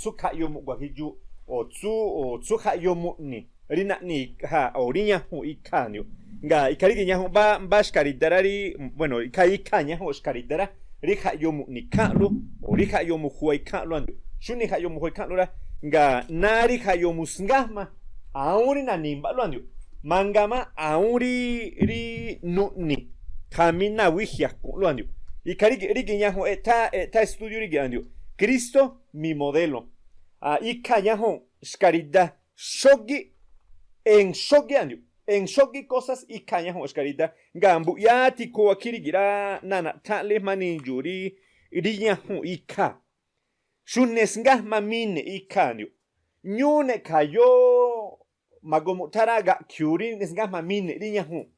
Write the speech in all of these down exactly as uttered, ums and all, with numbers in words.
tsú khaꞌyoo mu̱ꞌgua̱jidxuꞌ, o̱ tsú, o̱ tsú khaꞌyoo mu̱ꞌni̱ rí naꞌni ikhaaꞌ o̱ rí ñajunꞌ ikhaaꞌ a̱ndiu̱. Jngáa̱ ikhaa rígi̱ ñajunꞌ mbá, mbá xka̱ rida rá rí, bueno, ikhaa ikhaaꞌ ñajunꞌ xka̱ rida rá, rí khaꞌyoo mu̱ꞌni̱ ikháaꞌlú, o̱ rí khaꞌyoo mu̱juwa ikháaꞌlú a̱ndiu̱. Xúni̱ khaꞌyoo mu̱juwa ikháaꞌlú rá, jngáaꞌ náá rí khaꞌyoo mu̱sngájma awúún rí na̱ni̱mbaꞌlú a̱ndiu̱. Mangaa má awúún rí, rí nuꞌni̱ khamí náa̱ wíjia̱ a̱ku̱nꞌlú a̱ndiu̱. Ikhaa rígi̱, rígi̱ ñajunꞌ eꞌthá, eꞌthá estudio rígi̱ a̱ndiu̱. Cristo, mi modelo. Ikhaaꞌ ñajunꞌ xka̱ rida xógíꞌ, en xógíꞌ a̱ndiu̱, en xógíꞌ cosas ikhaaꞌ ñajunꞌ xka̱ rida. Jngáa̱ mbu̱ꞌyáá tikhuu wakhí rígi̱ rá, náa̱ naꞌthánꞌlí jma̱a nindxu̱u̱ rí, rí ñajunꞌ ikhaaꞌ. Xú nesngájma mine̱ꞌ ikhaaꞌ a̱ndiu̱. Ñúú ne̱ꞌ khayóó ma̱goo mu̱ꞌthá rá, gaꞌkhi̱u̱ rí nesngájma mine̱ꞌ rí ñajunꞌ.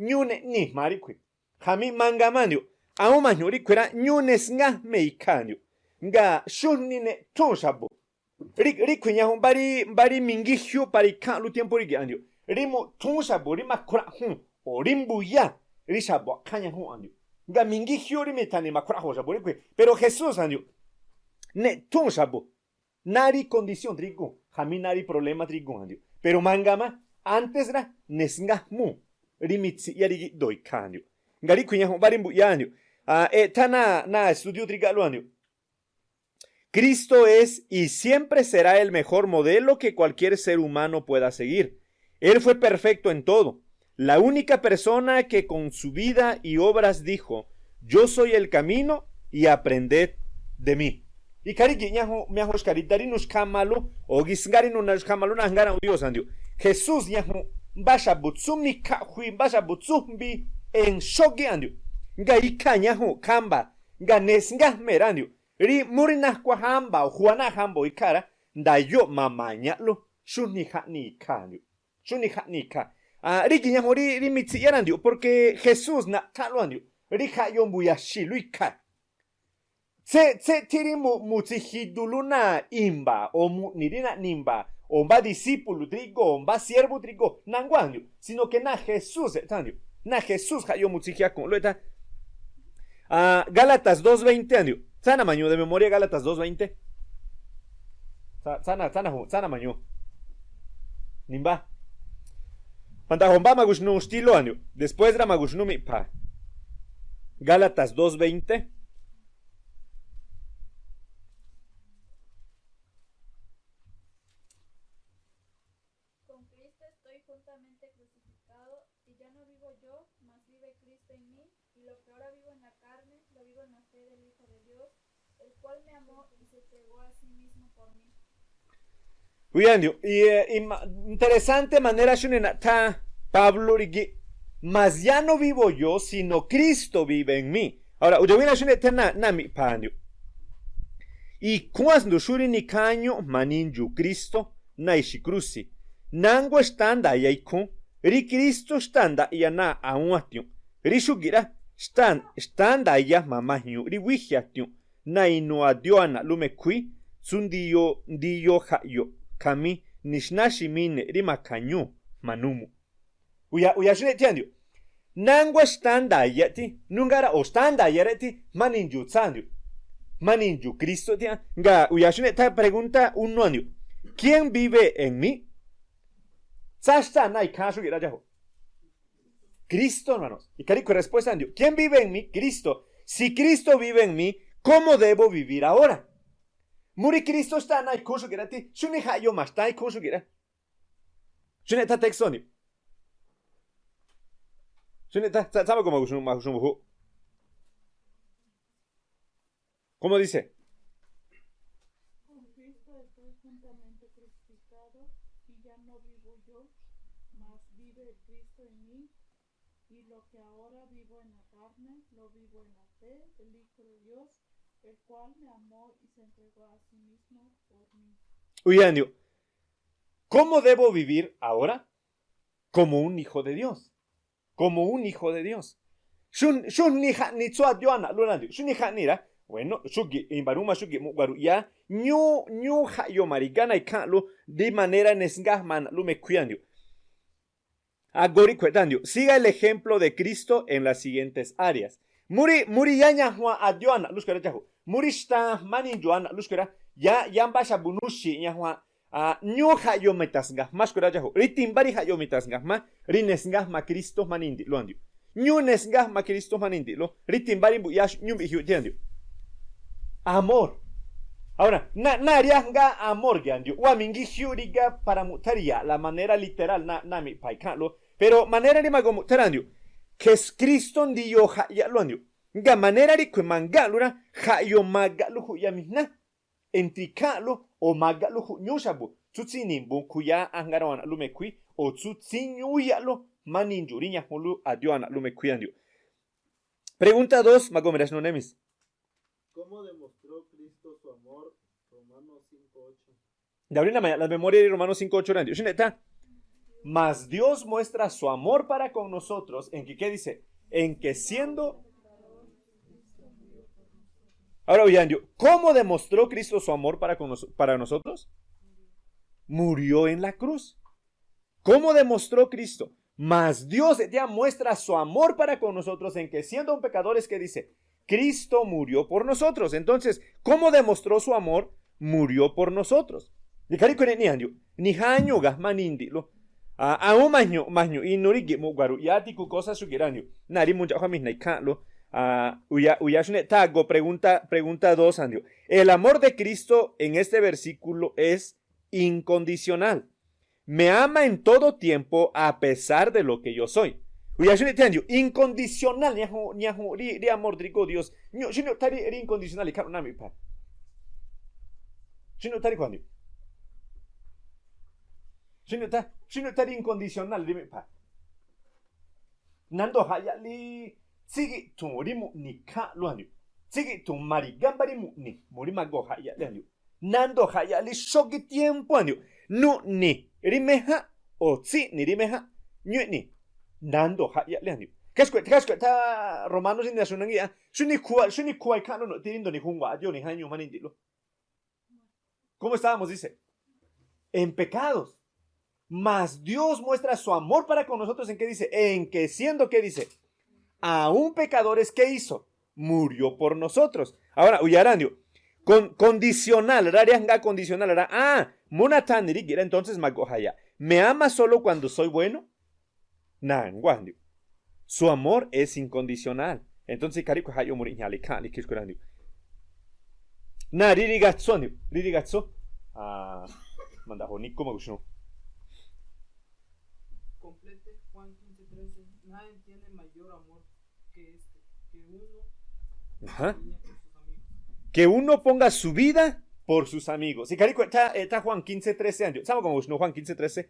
Ñúú ne̱ꞌ ni̱ jma̱a ríꞌkhui̱. Khamí mangaa má a̱ndiu̱, awúún ma̱jñu̱ꞌ ríꞌkhui̱ rá, ñúú nesngájma e̱i̱ ikhaaꞌ a̱ndiu̱. Jngáa̱ xújnii neꞌ thúu̱n xa̱bu̱. Rí, ríꞌkhui̱ ñajunꞌ mbá rí, mbá rí mingíjiúꞌ para ikháa̱nꞌlú tiempo rígi̱ a̱ndiu̱. Rí mu̱ꞌthúún xa̱bu̱ rí makhuraꞌjun o̱ rí mbuyá rí xa̱bu̱ a̱ꞌkhá ñajunꞌ a̱ndiu̱. Jngáa̱ mingíjiúꞌ rí mi̱tha̱ni̱ makhuraꞌjo̱o̱ xa̱bu̱ ríꞌkhui̱. Pero Jesús a̱ndiu̱, neꞌthúu̱n xa̱bu̱. Náá rí condición drígu̱u̱n, khamí náá rí problema drígu̱u̱n a̱ndiu̱. Pero mangaa má, antes rá, nesngájmúu̱ rí mitsiꞌyá rí gíꞌdoo̱ ikhaaꞌ a̱ndiu̱. Jngáa̱ ríꞌkhui̱ ñajunꞌ mbá rí mbu̱ꞌyáá a̱ndiu̱. Eꞌthá náa̱, náa̱ estudio drígaꞌlú a̱ndiu̱. Cristo es y siempre será el mejor modelo que cualquier ser humano pueda seguir. Él fue perfecto en todo. La única persona que con su vida y obras dijo: "Yo soy el camino y aprended de mí". Ikhaa rígi̱ ñajunꞌ, ñajunꞌ xka̱ rida rí nuxkhama̱lú, o̱ gisngá rí nuxkhama̱lú náa̱ jngára̱ꞌ Dios a̱ndiu̱. Jesús ñajunꞌ mbá xa̱bu̱ tsú mikhaꞌjui, mbá xa̱bu̱ tsú jmbi en xógíꞌ a̱ndiu̱. Jngáa̱ ikhaaꞌ ñajunꞌ khamba, jngáa̱ nesngájma e̱ rá a̱ndiu̱. Rí mú rí nakua̱ jamba o̱ juwa náa̱ jamba o̱ ikhaaꞌ rá, ndayóꞌ ma̱ma̱ñaꞌlú. Xújnii jaꞌnii ikhaaꞌ a̱ndiu̱. Xújnii jaꞌnii ikhaaꞌ. Rígi̱ ñajunꞌ rí, rí mitsiꞌyá rá a̱ndiu̱, porque Jesús naꞌthánꞌlú a̱ndiu̱. Rí khaꞌyoo mbu̱ya̱xi̱i̱lú ikhaaꞌ. Tséꞌ, tséꞌthí rí mu, mu̱tsijidulú náa̱ i̱mba̱, o̱ mu̱ꞌni̱ rí naꞌni i̱mba̱, o̱ mbá discípulo drígóo̱, o̱ mbá siervo drígóo̱, nanguá a̱ndiu̱, sino que náa̱ Jesús eꞌthá a̱ndiu̱. Náa̱ Jesús jaꞌyoo mu̱tsijiakunꞌlú eꞌthá. Ah, Gálatas dos veinte a̱ndiu̱. Tsáá namañu de memoria Gálatas dos veinte. Tsáá, tsáá na, tsáá na, tsáá namañu. Nimbá. Ma̱nda̱ꞌja̱ o̱ mbá ma̱gu̱xnu̱ xtílú a̱ndiu̱. Después rá ma̱gu̱xnu̱ miꞌpha̱a̱. Gálatas dos veinte. Con Cristo estoy juntamente crucificado, y ya no vivo yo, mas vive Cristo en mí, y lo que ahora vivo en la carne, lo vivo en la fe del Hijo de Dios, el cual me amó y se entregó a sí mismo por mí. Uyá a̱ndiu̱, y, eh, y ma-, interesante manera xúne naꞌthá Pablo rígi̱, mas ya no vivo yo, sino Cristo vive en mí. Ahora, uyawina xúne eꞌthá náa̱, náa̱ miꞌpha̱a̱ a̱ndiu̱. Ikhúún a̱sndu xú rí nikhañu̱ꞌ jma̱ nindxu̱u̱ Cristo náa̱ ixikrúsi. Nánguá xtá ndayá ikhúún, rí Cristo xtáa̱ ndaꞌya náa̱ awúún a̱tiu̱nꞌ. Rí xúgi̱ꞌ rá, xtáa̱, xtá ndayá jma̱ majñu̱u̱ꞌ rí wíji̱ a̱tiu̱nꞌ náa̱ inuu Adiós ana̱ꞌlú mekhúí, tsú ndiyoo, ndiyoo jaꞌyoo, khamí nixnáximine rí ma̱kha̱ñúu̱ jma̱ númu̱ꞌ. Uya, uya xúne eꞌthí a̱ndiu̱. Nánguá xtá ndayá eꞌthí, núngá rá, o̱ xtá ndayá rá eꞌthí, jma̱ nindxu̱u̱ tsáa̱ a̱ndiu̱. Jma̱ nindxu̱u̱ Cristo eꞌthí, jngáaꞌ uya xúne eꞌthá pregunta uno a̱ndiu̱. ¿Quién vive en mí? Tsáá xtáa̱ náa̱ ikháán xúgi̱ꞌ rá dxáju̱. Cristo, hermanos. Ikhaa ríꞌkhui̱ respuesta a̱ndiu̱. ¿Quién vive en mí? Cristo. Si Cristo vive en mí, ¿cómo debo vivir ahora? Mú rí Cristo xtáa̱ náa̱ ikhúún xúgi̱ꞌ rá eꞌthí, xúne jaꞌyoo ma̱xtá ikhúún xúgi̱ꞌ rá. Xúne eꞌthá texto a̱ndiu̱. Xúne eꞌthá, tsáá, tsáá ma̱goo ma̱gu̱xu̱, ma̱gu̱xu̱ mbu̱júꞌ. ¿Cómo dice? Con Cristo estoy juntamente crucificado, y ya no vivo yo, mas vive Cristo en mí, y lo que ahora vivo en la carne, lo vivo en la fe del Hijo de Dios, el cual me amó y se entregó a sí mismo por mí. Uya a̱ndiu̱. ¿Cómo debo vivir ahora? Como un hijo de Dios. Como un hijo de Dios. Xú, xújnii jaꞌnii tsú Adiós ana̱ꞌlú rá a̱ndiu̱. Xújnii jaꞌnii rá. Bueno, xúgi̱ꞌ, i̱mba̱ rúma xúgi̱ꞌ muꞌguaruꞌyá. Ñúú, ñúú jaꞌyoo ma̱ri̱gá náa̱ ikháa̱nꞌlú rí manera nesngájma ana̱ꞌlú mekhúí a̱ndiu̱. Agoo ríꞌkhui̱ eꞌthá a̱ndiu̱. Siga el ejemplo de Cristo en las siguientes áreas. Mú rí, mú rí yáñajun Adiós ana̱ꞌlú xkui̱ rá dxáju̱. Mú rí xtaa jma̱ nindxu̱u̱ ana̱ꞌlú xkui̱ rá. Yáá, yáá mbá xa̱bu̱ nuxi̱ ñajuanꞌ, a, ñu jaꞌyoo mi̱ta̱ sngajmá xkuerá dxáju̱. Rí timbá rí jaꞌyoo mi̱ta̱ sngajmá, rí nesngajma Kristo jma̱ nindi̱ꞌlú a̱ndiu̱. Ñu nesngajma Kristo jma̱ nindi̱ꞌlú, rí timbá rí mbu̱ꞌyáá ñu mbiꞌjiuꞌ thí a̱ndiu̱. Amor. Ahora, náa̱, náa̱ rí ajngáá amor gi̱ a̱ndiu̱, wámi ngijiúꞌ rígá para mu̱ꞌthánri̱ya̱a̱ꞌla manera literal náa̱, náa̱ miꞌpha̱ ikháa̱nꞌlú. Pero manera rí mago̱ mu̱ꞌthánra a̱ndiu̱, Jesucristo ndiyoo jaꞌyalú a̱ndiu̱. Jngáa̱ manera ríꞌkhui̱ ma̱ngáa̱nꞌlú rá, jaꞌyoo magaꞌlú juꞌyá mijná. Entre ikháa̱nꞌlú o̱ magaꞌlú juꞌ ñúú xa̱bu̱, tsú tsíni̱mbun khuyáá ajngárawaanaꞌlú mekhuí, o̱ tsú tsíñúú yaꞌlú jma̱ nindxu̱ rí ñajunlú a̱dió anaꞌlú mekhuí a̱ndiu̱. Pregunta dos, mago̱ mi̱ra̱ xnunémis. ¿Cómo demostró Cristo su amor? Romanos cinco ocho. Dawrí namaya̱ꞌ la memoria rí Romanos cinco ocho rá a̱ndiu̱. Xúne̱ tá. Mas Dios muestra su amor para con nosotros en que, ¿qué dice? En que siendo. Ahora, oye, a̱ndiu̱, ¿cómo demostró Cristo su amor para con nos-, para nosotros? Murió en la cruz. ¿Cómo demostró Cristo? Mas Dios, eh, ya muestra su amor para con nosotros en que siendo aún pecadores, ¿qué dice? Cristo murió por nosotros. Entonces, ¿cómo demostró su amor? Murió por nosotros. Ikharíꞌkhui̱ neꞌni a̱ndiu̱. Nijáñu̱ꞌ gajmá nindi̱ꞌlú. A, aún ma̱jñu̱ꞌ, ma̱jñu̱ꞌ inu rígi̱ꞌ mu̱ꞌgua̱ruꞌ yáá tiku cosa xúgi̱ꞌ rá a̱ndiu̱. Náa̱ rí munchaꞌ juá mijna̱ ikháa̱nꞌlú. A, uyá, uyá xúneꞌ tá a̱go pregunta, pregunta dos a̱ndiu̱. El amor de Cristo en este versículo es incondicional. Me ama en todo tiempo a pesar de lo que yo soy. Uyá xúneꞌ thí a̱ndiu̱, incondicional, ñaju̱ꞌ, ñaju̱ꞌ rí, rí amor drígóo̱ Dios. Ñu̱ꞌ, xúniuꞌ tá rí, rí incondicional ikháa̱nꞌ náa̱ miꞌpha̱. Xúniuꞌ tá rí kua̱ndiu̱. Xúniuꞌ tá, xúniuꞌ tá rí incondicional rí miꞌpha̱. Nandoo jaꞌyalí tsígiꞌ thu̱u̱n rí mu̱ꞌni̱ ikháa̱nꞌlú a̱ndiu̱. Tsígiꞌ thu̱u̱n ma̱ri̱gá mbá rí mu̱ꞌni̱, mu rí mago̱o̱ jaꞌyalí a̱ndiu̱. Nandoo jaꞌyalí xógíꞌ tiempo a̱ndiu̱. Nuꞌni̱ rí méjánꞌ, o̱ tsíꞌni̱ rí méjánꞌ, ñu i̱ꞌni̱. Nandoo jaꞌyalí a̱ndiu̱. Khaxkue̱ꞌ, khaxkue̱ꞌ tá Romanos rí naxunangíꞌ, xúniuꞌ khuwa, xúniuꞌ khuwa ikháa̱nꞌlú nu̱ꞌ thí rí ndo̱ni̱ juwa̱ꞌ a̱dió nijáñuu jma̱ nindi̱ꞌlú. ¿Cómo estábamos? Dice, en pecados. Mas Dios muestra su amor para con nosotros en qué dice, en que siendo, ¿qué dice? Aún pecadores, ¿qué hizo? Murió por nosotros. Ahora, uyará a̱ndiu̱. Con, condicional, rá, rí ajngáá condicional rá. Ah, mú nathani̱ rígi̱ꞌ rá, entonces mago̱ꞌ jaya. ¿Me ama solo cuando soy bueno? Na̱nguá a̱ndiu̱. Su amor es incondicional. Entonces, ikharíꞌkhui̱ jaꞌyoo mu ri̱ꞌjña̱a̱ le ikháa̱nꞌ le ikhí xkuerá a̱ndiu̱. Náa̱ rí rigatsú a̱ndiu̱, rí rigatsú. Ah, manda̱ꞌ jo̱ nikú ma̱gu̱xnúú. Complete Juan quince trece. Nadie tiene mayor amor que este, que uno Ajá. Que uno ponga su vida por sus amigos. Ikharíꞌkhui̱ eꞌthá, eꞌthá Juan quince trece a̱ndiu̱. Tsáma̱ ko̱ ma̱gu̱xnúú Juan quince trece.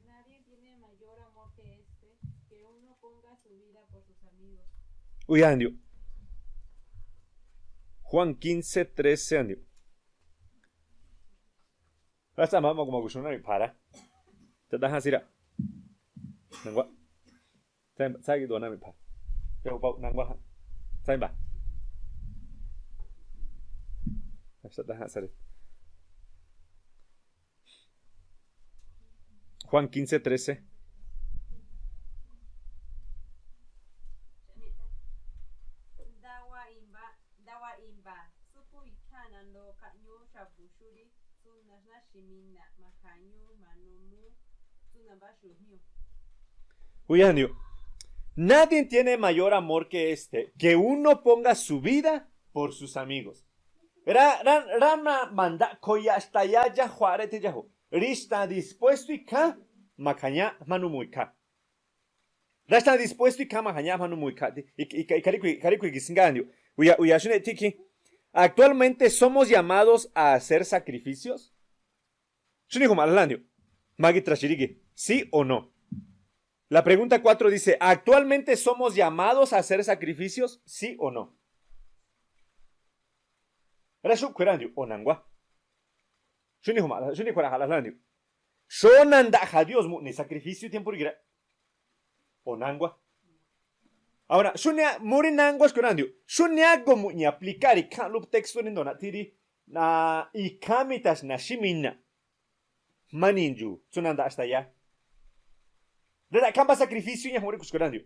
Nadie tiene mayor amor que este, que uno ponga su vida por sus amigos. Uyá a̱ndiu̱. Juan quince trece a̱ndiu̱. Rá, tsáma̱ ma̱gu̱, ma̱gu̱xnúú náa̱ miꞌpha̱ rá. Tsa̱ꞌdája̱nsira. Na̱nguá. Tsái̱, tsái̱ gi̱ꞌ duwa náa̱ miꞌpha̱. Tsái̱ jupaꞌ na̱nguá. Tsái̱ mba. Tsa̱ꞌdája̱nsare. Juan quince trece. Ndawaꞌ i̱mba̱, ndawaꞌ i̱mba̱, súpu i̱tháa̱n nandoo kaꞌ ñúú xa̱bu̱ xú rí tsú naxná xi̱mina̱ꞌ ma̱ja̱ñúú ma̱numú tsú nambá xu̱jñúu̱. Uyá a̱ndiu̱. Nadie tiene mayor amor que este, que uno ponga su vida por sus amigos. Rá, rá, rá ma, ma̱ndaꞌkhoo yaꞌ xtayá dxájuaꞌ rá eꞌthé dxáju̱. Rí xta̱ dispuesto ikháa̱ ma̱kha̱ñáꞌ jma̱ numuu ikháa̱. Rá xta̱ dispuesto ikháa̱ ma̱kha̱ñáꞌ jma̱ numuu ikháa̱. Ik, ik, ikharíꞌkhui̱, ikharíꞌkhui̱ gi̱ sngá a̱ndiu̱. Uyá, uyá xúneꞌ thí ikhí. ¿Actualmente somos llamados a hacer sacrificios? Xúniuꞌ ju̱ma̱ꞌ la a̱ndiu̱. Ma̱gi̱tra̱xi̱ rígi̱. ¿Sí o no? La pregunta cuatro dice, ¿actualmente somos llamados a hacer sacrificios? ¿Sí o no? Rá xúꞌkhui̱ rá a̱ndiu̱, o̱ na̱nguá. Xúniuꞌ ju̱ma̱ꞌ la, xúniuꞌ ju̱ma̱ꞌ la a̱ndiu̱. Xóó nanda̱ꞌja̱ Dios mu̱ꞌni̱ sacrificio tiempo rígi̱ rá. O̱ na̱nguá. Ahora, xúniaꞌ, mu rí na̱nguá xkui̱ rá a̱ndiu̱. Xúniaꞌ ágo mu̱ꞌñi̱ aplicar ikháa̱nꞌlú texto rí ndo̱na̱ꞌ thí rí, na, ikháán mi̱ta̱xna̱ xí mina̱ꞌ. Jma̱ nindxu̱u̱, tsú nanda̱ꞌ xtayá. Rá ra̱ꞌkhá mbá sacrificio ñaju̱ꞌ rí kuxku̱ rá a̱ndiu̱.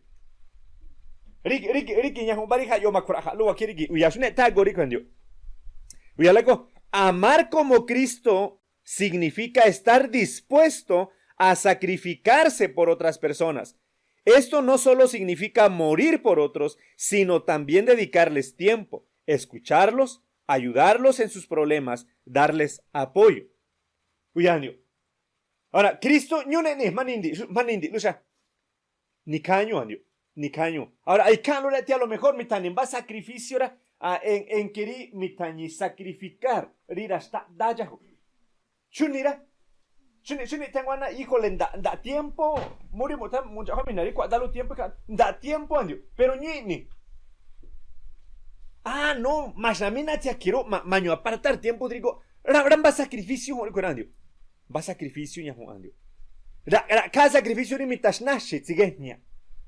Rí, rí, rí gi̱ ñaju̱ꞌ bá rí jaꞌyoo makhuraꞌja̱ꞌlú wakhí rí gi̱, uyá xúneꞌ tháa̱ go rí kua̱ a̱ndiu̱. Uyá la ko. Amar como Cristo significa estar dispuesto a sacrificarse por otras personas. Esto no solo significa morir por otros, sino también dedicarles tiempo, escucharlos, ayudarlos en sus problemas, darles apoyo. Uyanio. Ahora, Cristo, ñune ni, manindi, manindi, lucha. Ni kañu andio. Ni kañu. Ahora, ay kan lo ti a lo mejor mi tani ba sacrificio ra, a, en, en keri mi tani sacrificar, rira sta dayajo. Chunira. Chuni, chuni tengo ana, híjole, nda, nda tiempo. Muri mo tan, muncha ho mi nari kua dalu tiempo ka, nda tiempo andio. Pero ñi ni. Ah, no, mas na mi na tia kiro, ma, maño apartar tiempo drigo. Ra, ra ba sacrificio ho ri kua andio. Ba sacrificio ña ho andio. Ra, ra, ka sacrificio ri mi ta sna shi, tsige ña.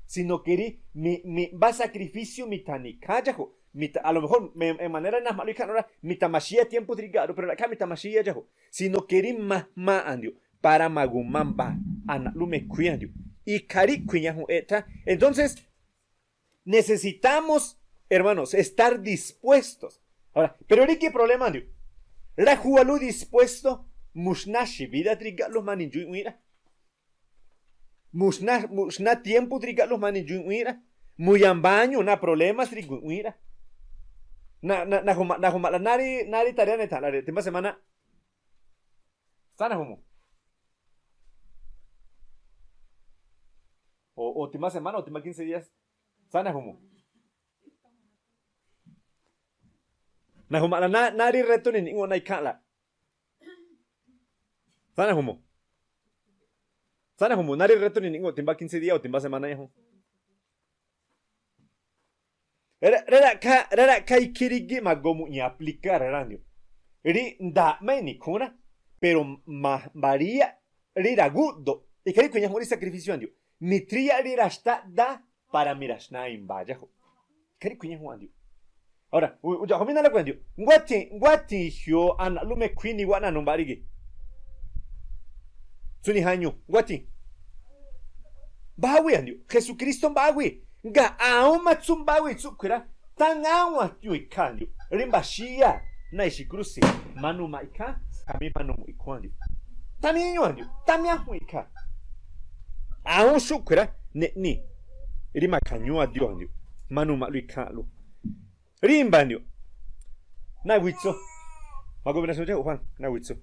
Sino keri, mi, mi, ba sacrificio mi tani ka yajo. Mi ta, a lo mejor, me, en manera na malo y kanora, mi ta mashia tiempo driga, pero la ka mi ta mashia yajo. Sino keri ma, ma andio. Para magu mamba, ana lume kui andio. Y kari kui ña ho eta. Entonces, necesitamos, hermanos, estar dispuestos. Ahora, pero ri ki problema andio. La hualu dispuesto, mushna shi vida driga lo mani yui uira. Mushna, mushna tiempo driga lo mani yui uira. Muyambaño, na problemas driga uira. Na, na, na huma, na huma la nari, nari tarea neta, la re, timba semana. Sana humo. O, o timba semana, o timba quince días. Sana humo. Na huma la na, nari reto ni ni ngo na ikala. Sana humo. Sana humo, nari reto ni ni ngo timba quince días o timba semana ya ho. Rera, rera ka, rera ka ikirigi magomu ña aplicar randio. Ri nda me ni kuna, pero ma, María, ri ragudo. Ikari kuña ho ri sacrificio andio. Mi tria ri rasta da para mi rasna imbaya ho. Kari kuña ho andio. Ahora, u, uya ho mi na la kuña andio. Nguati, nguati hio ana lume kui ni wa na numba rigi. Tsuni hañu, nguati. Bawi andio. Jesucristo bawi. Nga auma tsu bawi tsu kuira. Tan awa tiu ika andio. Rimba shia. Na ishi cruci. Manu ma ika. Kami manu mu iku andio. Tami ñu andio. Tami ahu ika. Aun shu kuira. Ne ni. Rima kañu adio andio. Manu ma lu ika lu. Rimba andio. Na witso. Ma gobernación de Juan. Na witso.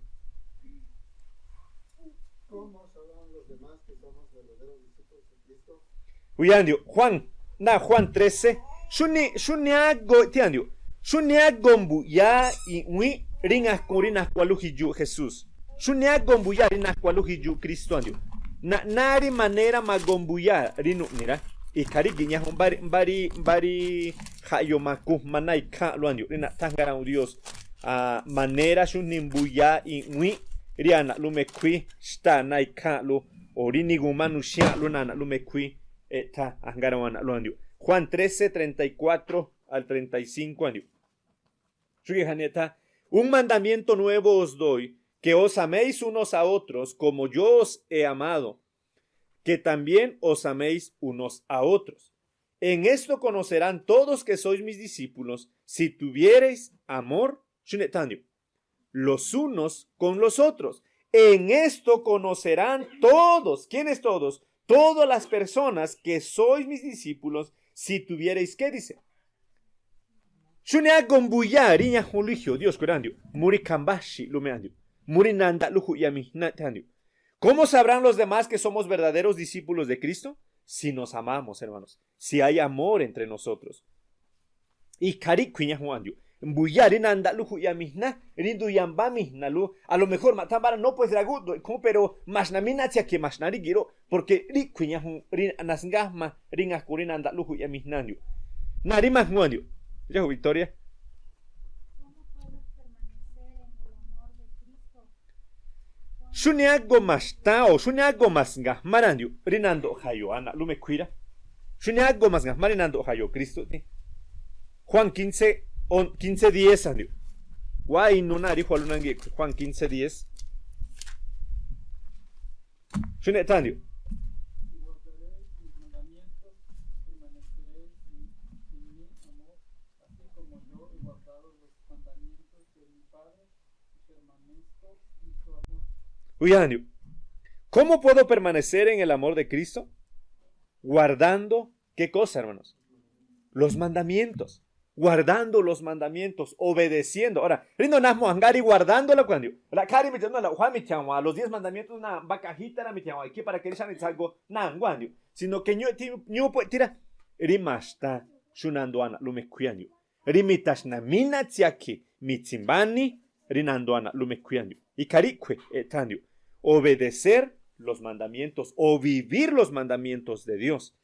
Uyandio, Juan, na Juan trece. Shuni, shuni ago, tiandio. Shuni ago mbuya i wi ringa kuri na kualu hiyu Jesús. Shuni ago mbuya ri na kualu hiyu Cristo andio. Na, nari manera mago mbuya ri nu'nira. Ikari giña ho mbari, mbari, mbari hayo maku, mana ika lu andio. Ri na tangara un Dios. A, manera shuni mbuya i wi ri ana lume kui, sta na ika lu. O ri ni guma nuxia lu na ana lume kui, eta, angara wana lu andio. Juan trece, treinta y cuatro al treinta y cinco andio. Shuki hanieta. Un mandamiento nuevo os doy, que os améis unos a otros, como yo os he amado, que también os améis unos a otros. En esto conocerán todos que sois mis discípulos, si tuviereis amor, shuni tandio, los unos con los otros. En esto conocerán todos. ¿Quiénes todos? Todas las personas que sois mis discípulos, si tuviereis, ¿qué dice? Shuni ago mbuya ri ña ho luigio Dios kurandio. Muri kambashi lume andio. Muri nanda luhu yami na tandio. ¿Cómo sabrán los demás que somos verdaderos discípulos de Cristo? Si nos amamos, hermanos. Si hay amor entre nosotros. Ikari kuña ho andio. Mbuya ri nanda luhu yami na, ri ndu yamba mi na lu. A lo mejor ma tambara no pues ragudo, ku, pero mas na mi na tia ke mas na ri giro. Porque ri kuña ho, ri nasngama, ri nga kuri nanda luhu yami na andio. Na ri ma ho andio. Ya ho Victoria. Shuni ago mas ta o shuni ago mas nga marandio ri nando hayo ana lume kuira. Shuni ago mas nga mari nando hayo Cristo ti. Juan quince, on, quince diez andio. Wa inu na ri Juan lunangi Juan quince diez. Shuni tandio. Así como yo he guardado los mandamientos de mi Padre, Kuyá ndiuꞌ. ¿Cómo puedo permanecer en el amor de Cristo? Guardando, ¿qué cosa, hermanos? Los mandamientos. Guardando los mandamientos, obedeciendo. Ora, rí nunamua ngáꞌ rí guardando la kua ndiuꞌ. La khárí mitha̱wá los diez mandamientos na baka jita na mitha̱wá ikhí para que rí xáni tsago na ngua ndiuꞌ. Sino que ñu̱ꞌ ti ñu̱ꞌ pueꞌthira rí maxta xunanduana lúme khuiá ndiuꞌ. Rí mitha̱xna mina tsiakhi mitsimbaní rí nanduana lúme khuiá ndiuꞌ. Ikha ríꞌkhue̱ eꞌthá ndiuꞌ. Obedecer los mandamientos o vivir los mandamientos de Dios.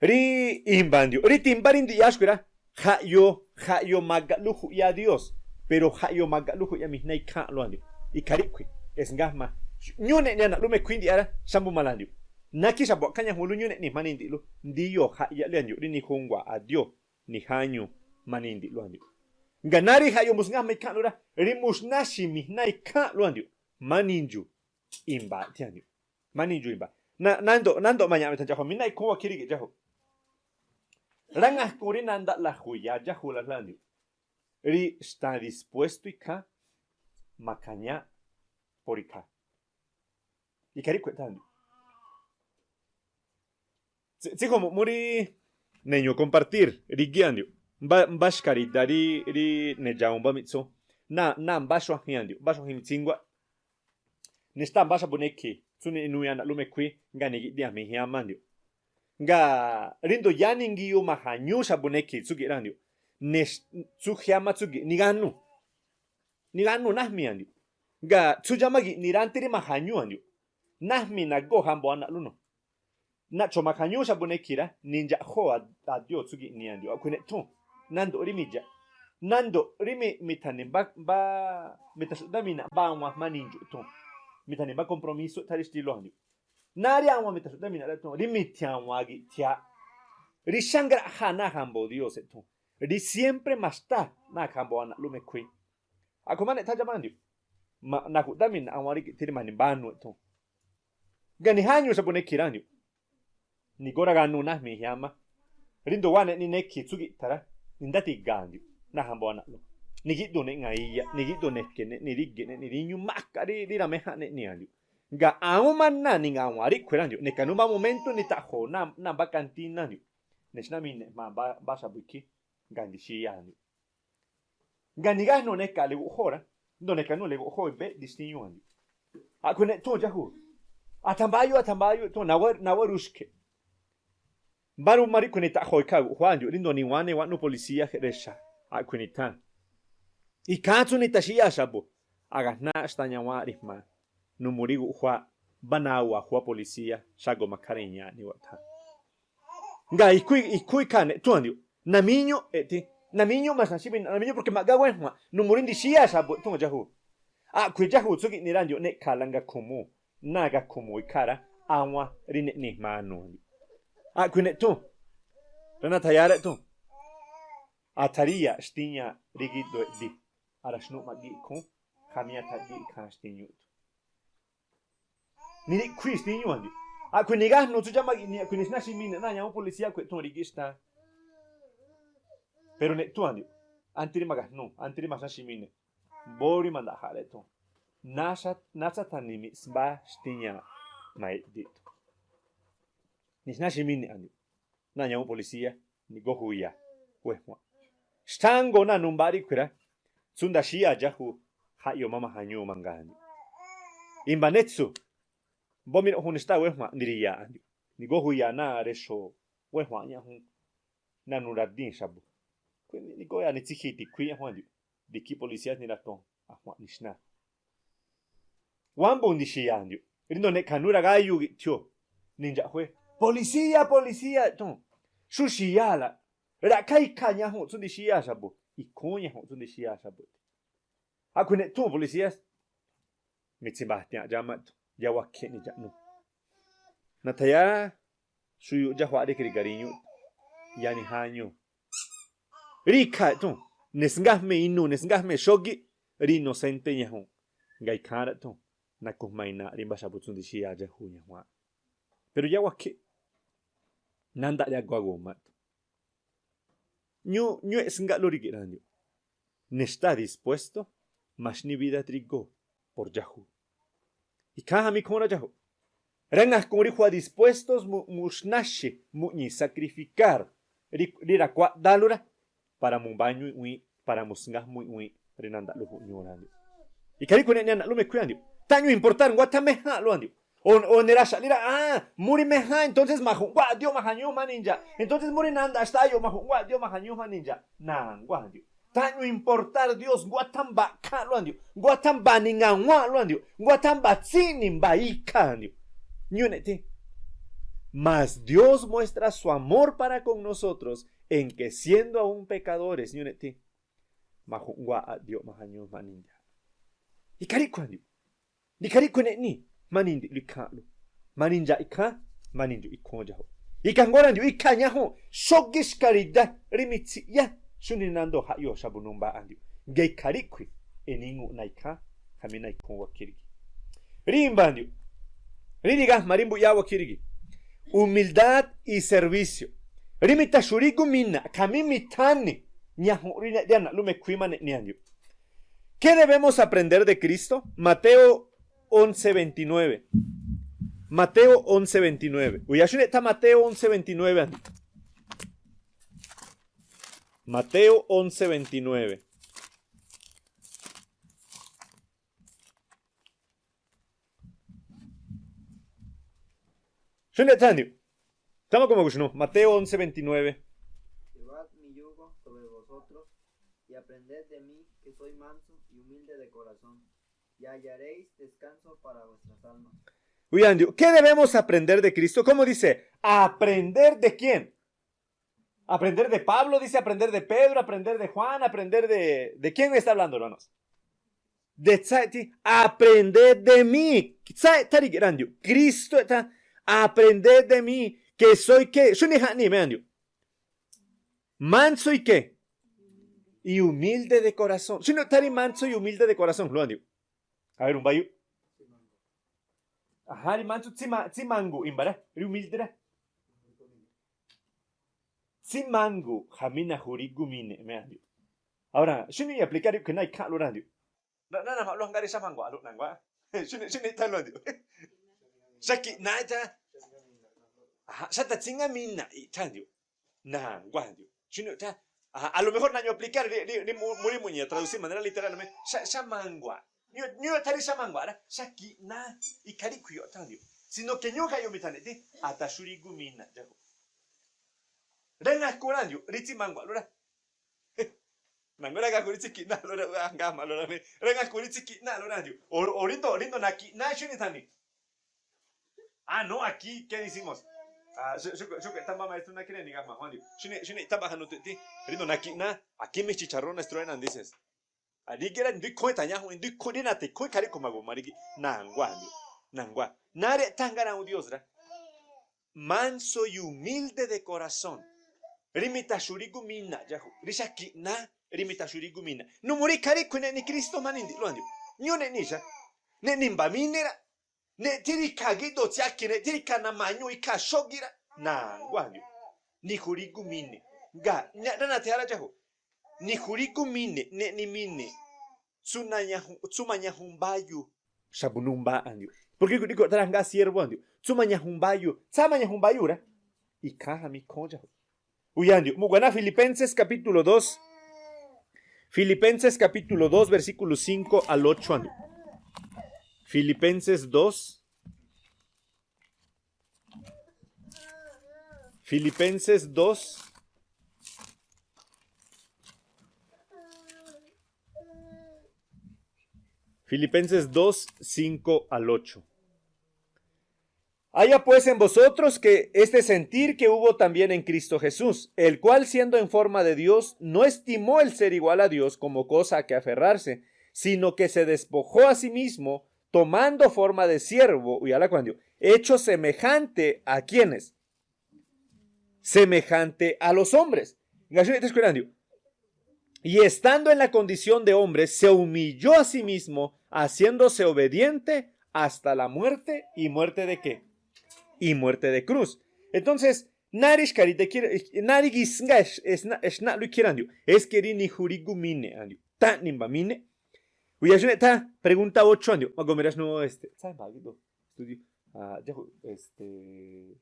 Rí imba ndiuꞌ, rí timbá rí ndiꞌyá xkui̱ rá, jaꞌyoo, jaꞌyoo magaꞌlú juꞌyá Dios, pero jaꞌyoo magaꞌlú juꞌyá mijná ikháa̱nꞌlú andiuꞌ. Ikha ríꞌkhui̱, esngájma. Ñúneꞌni ana̱ꞌlú mekhuíndí ara, xámbu mala andiuꞌ. Nákhí xa̱bu̱ a̱kháñajunlú ñúneꞌni jmanindi̱ꞌlú, ndiyoo jaꞌyá lí andiuꞌ, rí nijungua̱ Adiós, nijáñuu jmanindi̱ꞌlú andiuꞌ. Nganá rí jaꞌyoo musngájma ikháa̱nꞌlú rá, rí muxnáxi̱ mijná ikháa̱nꞌlú andiuꞌ, jmanindxu̱ i̱mba̱a̱ꞌ thiáandiuꞌ. Jmanindxu̱ i̱mba̱a̱ꞌ. Nándo̱ꞌ, nándo̱ꞌ maña̱ꞌ mitha̱ndxaꞌjua̱ mi náꞌ ikhúún wakhí rígi̱ꞌ dxáju̱. Ráŋakurí nandaꞌlaju̱ yadxáju̱ la jláandiuꞌ. Rí xta dispuesto ikháán, ma̱kha̱ñáꞌ por ikhaa. Ikhaa ríꞌkhue̱ tháandiuꞌ. Tsíju̱mu̱ꞌ mú rí ne̱ñu̱ compartir rí gíꞌ andiuꞌ. Mbá, mbá xkarida rí, rí ne̱dxawuun mbá miꞌtsú. Náa̱, náa̱ mbá xuajin andiuꞌ, mbá xuajin mitsínguá. Nextáa̱ mbá xa̱bu̱ nekhi̱ tsú ninu yanaꞌlú mekhuí, ngáa̱ nigi̱ꞌdia̱ jmi̱jiámá andiuꞌ. Ngáa̱ ríndo̱ yáá ningiyu ma̱ja̱ñúú xa̱bu̱ nekhi̱ tsúgi̱ꞌ rá andiuꞌ. Nex, tsú jiámá tsúgi̱ꞌ, nigánu̱. Nigánu̱ nájmi̱ andiuꞌ. Ngáa̱ tsú dxámági̱ꞌ nirántí rí ma̱ja̱ñúú andiuꞌ. Nájmi̱ nagóo̱ jambo̱ anaꞌlú nu. Naꞌcho̱ ma̱kha̱ñúú xa̱bu̱ nekhi̱ rá, nindxaꞌjóo̱ Adiós tsúgi̱ꞌ ni andiuꞌ. A̱ꞌkhui̱ neꞌthúu̱n. Nándo̱ꞌ rí mi̱dxa̱ꞌ. Nándo̱ꞌ rí mi, mitha̱ni̱ mbá, mbá, mitha̱xu̱ꞌdámina̱ꞌ mbá awan jmá nindxu̱ꞌ thúu̱n. Mitha̱ni̱ mbá compromiso eꞌthá rí xtílú andiuꞌ. Náá rí awan mitha̱xu̱ꞌdámina̱ꞌ rá thúu̱n. Rí mi̱thia̱wa̱a̱ gi̱ꞌthiaꞌ. Rí xángraꞌjaa̱ náa̱ jambo̱ Dios eꞌthúu̱n. Rí siempre ma̱xtáa̱ náa̱ jambo̱ anaꞌlú mekhuí. A̱ꞌkhui̱ má neꞌthá dxámá andiuꞌ. Ma, naju̱ꞌdámina̱ꞌ awan rígi̱ꞌ thí rí ma̱ni̱ mbánu eꞌthúu̱n. Ganijáñuu xa̱bu̱ nekhi̱ rá andiuꞌ. Nigóó raganu nájmi̱ jiámá. Ríndo̱ wáa̱ neꞌni nekhi̱ tsú gi̱ꞌtha̱ rá, nindáti̱ga̱a̱ andiuꞌ náa̱ jambo̱ anaꞌlú. Nigíꞌdu̱u̱ neꞌ nga̱i̱yaꞌ, nigíꞌdu̱u̱ ne̱ke̱ neꞌ, niríge̱ꞌ neꞌ, niríñu makaꞌ rí, rí raméjánꞌ neꞌni andiuꞌ. Ga̱a̱ a̱ún má náa̱ ningawa̱a̱ ríꞌkhui̱ rá andiuꞌ. Neka númá momento nita̱ꞌjo̱o̱ náa̱, náa̱ mbá kantíná andiuꞌ. Nexná mine̱ꞌ jma̱a mbá, mbá xa̱bu̱ ikhí, ga̱a̱ ndixíyaa̱ andiuꞌ. Nganigájnu̱ neka̱ le guꞌjóo̱ rá. Ndo̱ nekanú le guꞌjóo̱ i̱béꞌ di xtíñúu̱ andiuꞌ. A̱ꞌkhui̱ neꞌthúu̱n dxájuu̱. Athambáyú, athambáyú eꞌthúu̱n, nawá, nawá ruxkhe̱ꞌ. Mbá ruma ríꞌkhui̱ nita̱ꞌjo̱o̱ ikhaa guꞌjuá andiuꞌ, ríndo̱ niwáne wáꞌnú policía jeꞌ rexa. A̱ꞌkhui̱ nitháa̱n. Ikháán tsú nita̱xíyáa̱ xa̱bu̱. Aga̱jnáá xtañawáánꞌ rí jma̱a. Numuu rí guꞌjuáá, mbá nawa̱ juá policía, xágo̱ makhá reña̱a̱ꞌ niwaꞌthá. Ngaa ikhú, ikhú ikhaa̱ neꞌthúu̱n andiuꞌ. Namíñúꞌ eꞌthí. Namíñúꞌ ma̱xna̱ xímina̱ꞌ, namíñúꞌ porque ma̱ꞌgá wénjua̱nꞌ. Numuu rí ndixíyáa̱ xa̱bu̱ eꞌthúu̱n dxájuu̱. A̱ꞌkhui̱ dxájuu̱ tsúgi̱ꞌni rá andiuꞌ, neꞌkha̱a̱ la ngakhumuu̱. Náa̱ gakhumuu̱ ikhaa̱ rá, awan rí neꞌni jma̱a nuu̱ andiuꞌ. A̱ꞌkhui̱ neꞌthúu̱n. Rá nathayáá rá eꞌthúu̱n. Atharíya̱a̱ꞌ xtíñaaꞌ rí gíꞌdoo eꞌdí. Ara̱xnúꞌ ma̱ꞌgíꞌ ikhúún. Jamí athagíꞌ ikháán xtíñúꞌ eꞌthúu̱n. Niríꞌkhuíꞌ xtíñúu̱ andiuꞌ. A̱ꞌkhui̱ nigájnuu tsú dxámagi̱ꞌ ni, a̱ꞌkhui̱ nixná ximineu̱ꞌ náa̱ ñawún policía a̱ꞌkhui̱ eꞌthúu̱n rígíꞌ xtáá. Pero neꞌthúu̱n andiuꞌ. Ántí rí ma̱ga̱jnúu̱, ántí rí maxná ximineu̱ꞌ. Mbóó rí ma̱nda̱ꞌjaꞌ rá eꞌthúu̱n. Náá, náá tsáthani̱ miꞌsmbá xtíñaaꞌ ma̱ eꞌdí eꞌthúu̱n. Nixná ximineu̱ꞌ andiuꞌ. Náa̱ ñawún policía, nigójuyaa̱ wéjua̱nꞌ. Xthángoo náa̱ numbáꞌ ríꞌkhui̱ rá, tsú ndaxíyaa̱ dxájuu, jaꞌyoo má ma̱ja̱ñúu̱ mangaa andiuꞌ. I̱mba̱ netsu̱, mbómiroꞌ jun nixtáa̱ wéjua̱nꞌ niri̱ya̱a̱ꞌ andiuꞌ. Nigójuyaa̱ náa̱ rexo̱o̱ wéjua̱nꞌ ñaꞌjun náa̱ nuradíi̱n xa̱bu̱. A̱ꞌkhui̱ nigóyaa̱ nitsíji̱ ti̱khuíꞌ ñaꞌjun andiuꞌ. Di ikhí policía niraton a̱jua̱nꞌ nixná. Wámbuu̱ ndi̱xi̱yaa̱ andiuꞌ. Ríndo̱o ne̱ꞌkha̱ nú ragáyuu gi̱ꞌthioo̱, nindxa̱ꞌjué. Policía, policía eꞌthúu̱n. Xúxi̱ yáa̱ la. Ra̱ꞌkhá ikhaa ñajunꞌ tsú ndixíyáa̱ xa̱bu̱. Ikhúún ñajunꞌ tsú ndixíyáa̱ xa̱bu̱. A̱ꞌkhui̱ neꞌthúu̱n policías. Mi̱tsi̱mba̱tia̱a̱nꞌ dxámá eꞌthúu̱n. Yáá wákhe̱ꞌ nidxa̱ꞌnú. Nathayáá xuyuꞌ dxájuaꞌ rí Krigaríñú. Yanijáñúu̱. Rí ikhaa eꞌthúu̱n, ne̱ sngajmee̱ inuu̱, ne̱ sngajmee̱ xógíꞌ, rí inocente ñajuu̱n. Nga̱ ikháán rá eꞌthúu̱n, nakujma inaaꞌ rí mbá xa̱bu̱ tsú ndixíyaa̱ dxájuu ñajua̱a̱ꞌ. Pero yáá wákhe̱ꞌ, nándaꞌ riagu agu̱ma eꞌthúu̱n. Ñu, ñu eꞌsngaꞌlú rígi̱ꞌ rá andiuꞌ. Ne̱ xtáa̱ dispuesto ma̱xní vida drígóo̱ or dxájuw. Ikháan jami ikhúún rá dxáju̱. Rá ngakuun rí juwa dispuestos mu, mu xnáxi, mu ñi sacrificar rí, rí rakuáꞌdálu rá, para mu mbáñu i̱ꞌwíínꞌ, para mu sngajmu i̱ꞌwíínꞌ rí nandaꞌlú ju̱ꞌ ñuu rá, andiuꞌ. Ikhaa ríꞌkhui̱ neꞌni anaꞌlú mekhuíá, andiuꞌ. Taꞌñu importar nguá tháan méjáa̱nꞌlú, andiuꞌ. O, o ne raxaꞌ lira, ah, mu rí méjáán, entonces ma̱ju̱ꞌ nguáꞌ Dios ma̱jañúú jma̱ nindxa̱ꞌ. Entonces mu rí nandaꞌ xtáá yoꞌ ma̱ju̱ꞌ nguáꞌ Dios ma̱jañúú jma̱ nindxa̱ꞌ. Na̱nguá, andiuꞌ. Taꞌñu importar Dios nguá tháan mba̱ꞌkhá aꞌlú, andiuꞌ. Nguá tháan mba̱ni̱nga̱wáa̱nꞌlú, andiuꞌ. Nguá tháan mba̱tsíꞌni̱ mba̱ ikha, andiuꞌ. Ñúꞌ neꞌthí. Mas Dios muestra su amor para con nosotros en que siendo aún pecadores, ñúꞌ neꞌthí. Ma̱ju̱ꞌ nguáꞌ Dios ma̱jañúú jma̱ nindxa̱ꞌ. Ikha ríꞌkhui̱, andiuꞌ. Ikha ríꞌkhui̱ neꞌni jma̱ nindi̱ꞌlú ikháa̱nꞌlú. Jma̱ nindxa̱ꞌ ikháán, jma̱ nindiuꞌ ikhúún dxáju̱ꞌ. Ikha nguá rá, andiuꞌ, ikha ñáju̱nꞌ xógíꞌ xkaridá rí mitsiꞌyá xúni nandoo̱ jaꞌyoo xa̱bu̱ numbaaꞌ, andiuꞌ. Nge ikha ríꞌkhui̱ e̱ni̱ ngu̱ꞌ na ikháán, khamí na ikhúún wakhír gii̱. Rí i̱mba̱, andiuꞌ, rí rigajma̱ rí mbu̱ꞌyáá wakhír gii̱. Humildad y servicio. Rí mitha̱xu̱rígu mina̱ꞌ khamí mitha̱ni̱ ñaju̱nꞌ rí, rí anaꞌlú mekhuíá ma̱ neꞌni, andiuꞌ. ¿Qué debemos aprender de Cristo? Mateo once veintinueve. Mateo once veintinueve. Uyá, xúneꞌ tha Mateo once veintinueve, andiuꞌ. Mateo once veintinueve. Xúneꞌ tha, andiuꞌ. Tama como Mateo once veintinueve. Llevad mi yugo sobre vosotros y aprended de mí, que soy manso y humilde de corazón, y hallaréis descanso para vuestras almas. Uyá, andiuꞌ, ¿qué debemos aprender de Cristo? ¿Cómo dice? ¿Aprender de quién? Aprender de Pablo, dice, aprender de Pedro, aprender de Juan, aprender de, ¿de quién está hablando, hermanos? De tsáeꞌ thí, aprender de mí. Tsáeꞌ tha ríge̱ rá, andiuꞌ. Cristo eꞌ tha, aprender de mí, que soy qué. Xúniꞌ jaꞌnii̱ me, andiuꞌ. Manso y qué. Y humilde de corazón. Xúniꞌ tha rí manso y humilde de corazón, lu, andiuꞌ. A ver, umbáyuꞌ. Ajá, rí manso, tsíma, tsímangu̱ꞌ i̱mba̱ rá, rí humilde rá. Tsímangu̱ꞌ khamí najurígu mine̱ꞌ me, andiuꞌ. Ahora, xúniꞌ i aplicar ríꞌkhui̱ na ikháa̱nꞌlú rá, andiuꞌ. Naꞌ, naꞌ, naꞌ ma̱ꞌlú ajngáá rí xámangua̱ꞌlú, na̱nguá. Xúniꞌ, xúniꞌ i̱ꞌtha̱, andiuꞌ. Xáki̱ꞌná i̱ꞌtha̱. Ajá, xáta̱tsíngá mina̱ꞌ i̱ꞌtha̱, andiuꞌ. Na̱nguá, andiuꞌ. Xúniꞌ i̱ꞌtha̱. Ajá, a lo mejor nañu aplicar rí, rí, rí mu, mu rí muña traducir manera literal me. Xá, xámangua̱ꞌ. Ñu, ñu tha rí xámangua̱ꞌ rá, xáki̱ꞌná. Ikha ríꞌkhui̱ i̱ꞌtha̱, andiuꞌ. Sino que ñu jaꞌyoo mitha̱ni̱ thí, a̱ta̱xurígu mina̱ꞌ dxáju̱ꞌ. Rá ngaku rá, andiuꞌ, rí tsímangua̱ꞌlú rá. Na̱nguá, rá ngaku rí tsíki̱ꞌnáꞌlú rá, angáma̱ꞌlú rá, rá ngaku rí tsíki̱ꞌnáꞌlú rá, andiuꞌ. O, o rí ndo̱, rí ndo̱ naki̱ꞌná, xúniꞌ tha̱ni̱. Ah, no, aquí, ¿qué decimos? Ah, xú, xú, xúge̱ꞌ tha mbá maestro na kíni nigajma̱ Juan, andiuꞌ. Xúniꞌ, xúniꞌ tha mbaꞌ januꞌ tuꞌ thí, rí ndo̱ naki̱ꞌná, aquí mi chicharrón, maestro, enan dices. Arígera, ndú ikhúún e̱ta̱ ñáju̱nꞌ, ndú ikhúún rí na̱ta̱ ikhúún ikha ríꞌkhui̱ ma̱gu̱ma rígi̱. Na̱nguá, andiuꞌ. Na̱nguá. Náá rí eꞌthá ajngára̱ Dios rá. Manso y humilde de corazón. Rí mitha̱xu̱rígu mina̱ꞌ dxáju̱ꞌ. Rí xáki̱ꞌná, rí mitha̱xu̱rígu mina̱ꞌ. Numuu rí ikha ríꞌkhui̱ neꞌni Cristo jma̱ nindi̱ꞌlú, andiuꞌ. Ñu neꞌni xa. Neꞌni mba̱ mine rá. Neꞌthí rí ikha gíꞌdoo tsiáki̱, neꞌthí rí ikha namañúu̱ ikha xógíꞌ rá. Na̱nguá, andiuꞌ. Nijurígu mine̱ꞌ. Nga, ñaꞌ rá nathia rá dxáju̱ꞌ. Nijurígu mine̱ꞌ, neꞌni mine̱ꞌ. Tsú nañajun, tsú mañajun mbáyu. Xa̱bu̱ numbaaꞌ, andiuꞌ. Porque ríꞌkhui̱, ríꞌkhui̱ tha rá ajngáá siervo, andiuꞌ. Tsú mañajun mbáyu. Tsáá mañajun mbáyu rá. Ikháán jami ikhúún dxáju̱ꞌ. Uyá, andiuꞌ. Mu̱guaná Filipenses capítulo dos. Filipenses capítulo dos, versículo cinco al ocho, andiuꞌ. Filipenses dos. Filipenses dos. Filipenses dos, cinco al ocho. Haya pues en vosotros que este sentir que hubo también en Cristo Jesús, el cual, siendo en forma de Dios, no estimó el ser igual a Dios como cosa a que aferrarse, sino que se despojó a sí mismo, tomando forma de siervo, y a la cuando, hecho semejante a quienes, semejante a los hombres. Nga xúniꞌ tha skuela, andiuꞌ. Y estando en la condición de hombre, se humilló a sí mismo, haciéndose obediente hasta la muerte, y muerte de qué? Y muerte de cruz. Entonces, náá rí xka̱ rí de quiere, náá rí gisnga ex, ex, exnaꞌlu ikhira, andiuꞌ. Es que rí nijurígu mine̱ꞌ, andiuꞌ. Taꞌni mba̱ mine̱ꞌ. Uya xúne' tha, pregunta ocho andio. Magomera xno, este, tha, ba, gido, estudio. Ah, ya, este,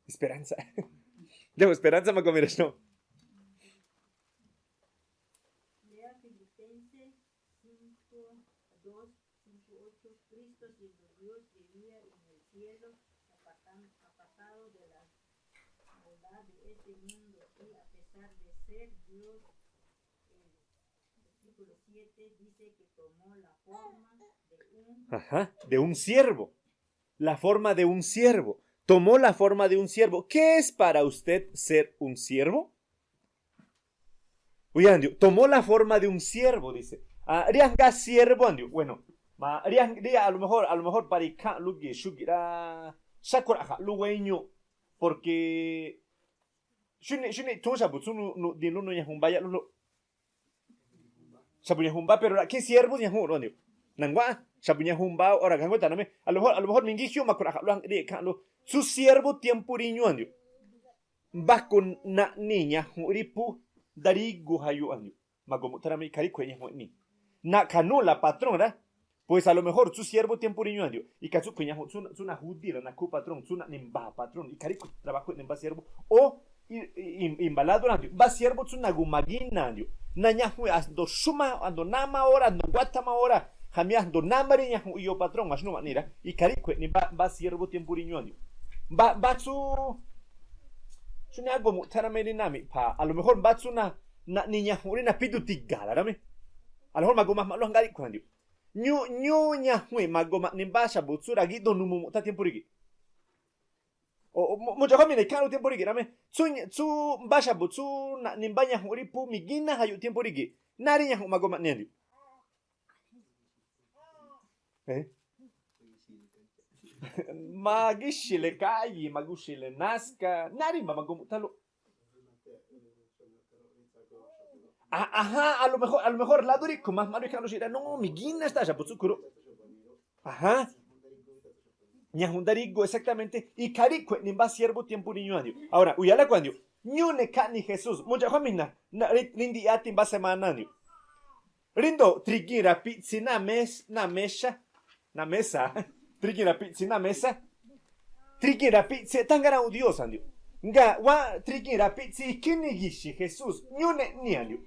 esperanza. Ya, esperanza, magomera xno. Lea Filipenses cinco, dos, cinco, ocho. Cristo, siendo Dios, vivía en el cielo, apartan-, apartado de la maldad de este mundo, y a pesar de ser Dios, el versículo siete dice que tomó la forma de un... Ajá, de un siervo. La forma de un siervo. Tomó la forma de un siervo. ¿Qué es para usted ser un siervo? Uya andio, tomó la forma de un siervo, dice. Ah, ri'yanga siervo andio. Bueno, ma, ri'yanga, ri'ya, a lo mejor, a lo mejor para ika'nlu gi, xúgi̱ ra, xákhura̱ ja'lu wéñu. Porque xúne', xúne' thu'un xa̱bu̱ tsú nu, nu'dilú nuñajun báyalú. Xa̱bu̱ ñajun bá, pero ra'khé siervo ñajunru andio. Na̱nguá, xa̱bu̱ ñajun bá, ora gangó tanamé. A lo mejor, a lo mejor mingíjiu makhura̱ ja'lu, rí ika'nlu. Tsú siervo tiempo ríñu andio. Mbáku na'ni ñajun rí pú darígu jayu'andio. Magomu'tharamé, ikharíkhue̱ ñajun e'ni. Nakanú la patrón ra. Pues a lo mejor tsú siervo tiempo ríñu andio. Ikatsúkhue̱ ñajun tsú, tsú najudí la nakhú patrón, tsú na'ni mbá patrón. Ikharíkhue̱ trabajo e'ni mbá siervo. O i, i, i, imbalado randio. Mbá siervo tsú nagumagína andio. Nañajun asndo xúma, asndo náma ora, asndo nguátama ora. Jamí asndo náma rí ñajun iyó patrón, maxnúma nira. Ikharíkhue̱ e'ni mbá, mbá siervo tiempo ríñu andio. Mbá, mbá tsú Xúne agomu'tharamé rí nami'pha, a lo mejor mbá tsú na, na'ni ñajun rí napídu tiga̱ la rámí. A lo mejor magumajma'lú jangári'khue̱ andio. Ñu, ñu ñajun maguma'ni mbá xa̱bu̱ tsú ragíꞌ donu mumu̱ꞌthá tiempo rígi̱ꞌ. O, o, mu-, mucha̱ jómi̱ ne̱ ikháanꞌlú tiempo rígi̱ꞌ rámí. Tsú, tsú mbá xa̱bu̱ tsú na'ni mbá ñajun rí phú migíná jayuꞌ tiempo rígi̱ꞌ. Náá rí ñajun maguma'ni andio. Eh? Magíxile káyi, magúxile náska, nári ma magumuꞌthálú. A-, ajá, a lo mejor, a lo mejor lado ríꞌkhui̱ ma jma̱ rí ikháanꞌlú xi̱ꞌrá, no, migíná xtáa̱ xa̱bu̱ tsú ikhurúꞌ. Ajá. Ñaju̱nꞌ darígu, exactamente. Ikhaa ríꞌkhui̱ eꞌni mbá siervo tiempo rí ñuáñuꞌ. Ahora, uyalá kuáñuꞌ. Ñúúꞌ ne̱ khaꞌni Jesús. Mudxa̱ꞌ juámijna, na, rí, rí ndiꞌyá ti mbá semana ñuꞌ. Ríndoo̱, trigiin rapiꞌtsi náa mes-, náa mexa, náa mesa. Trigiin rapiꞌtsi náa mesa. Trigiin rapiꞌtsi eꞌthá jngára̱ꞌu̱ Dios a̱ndiuꞌ. Nga wáꞌ trigiin rapiꞌtsi ikhí nigi̱xi̱n Jesús, ñúúꞌ neꞌ nia̱ a̱ndiuꞌ.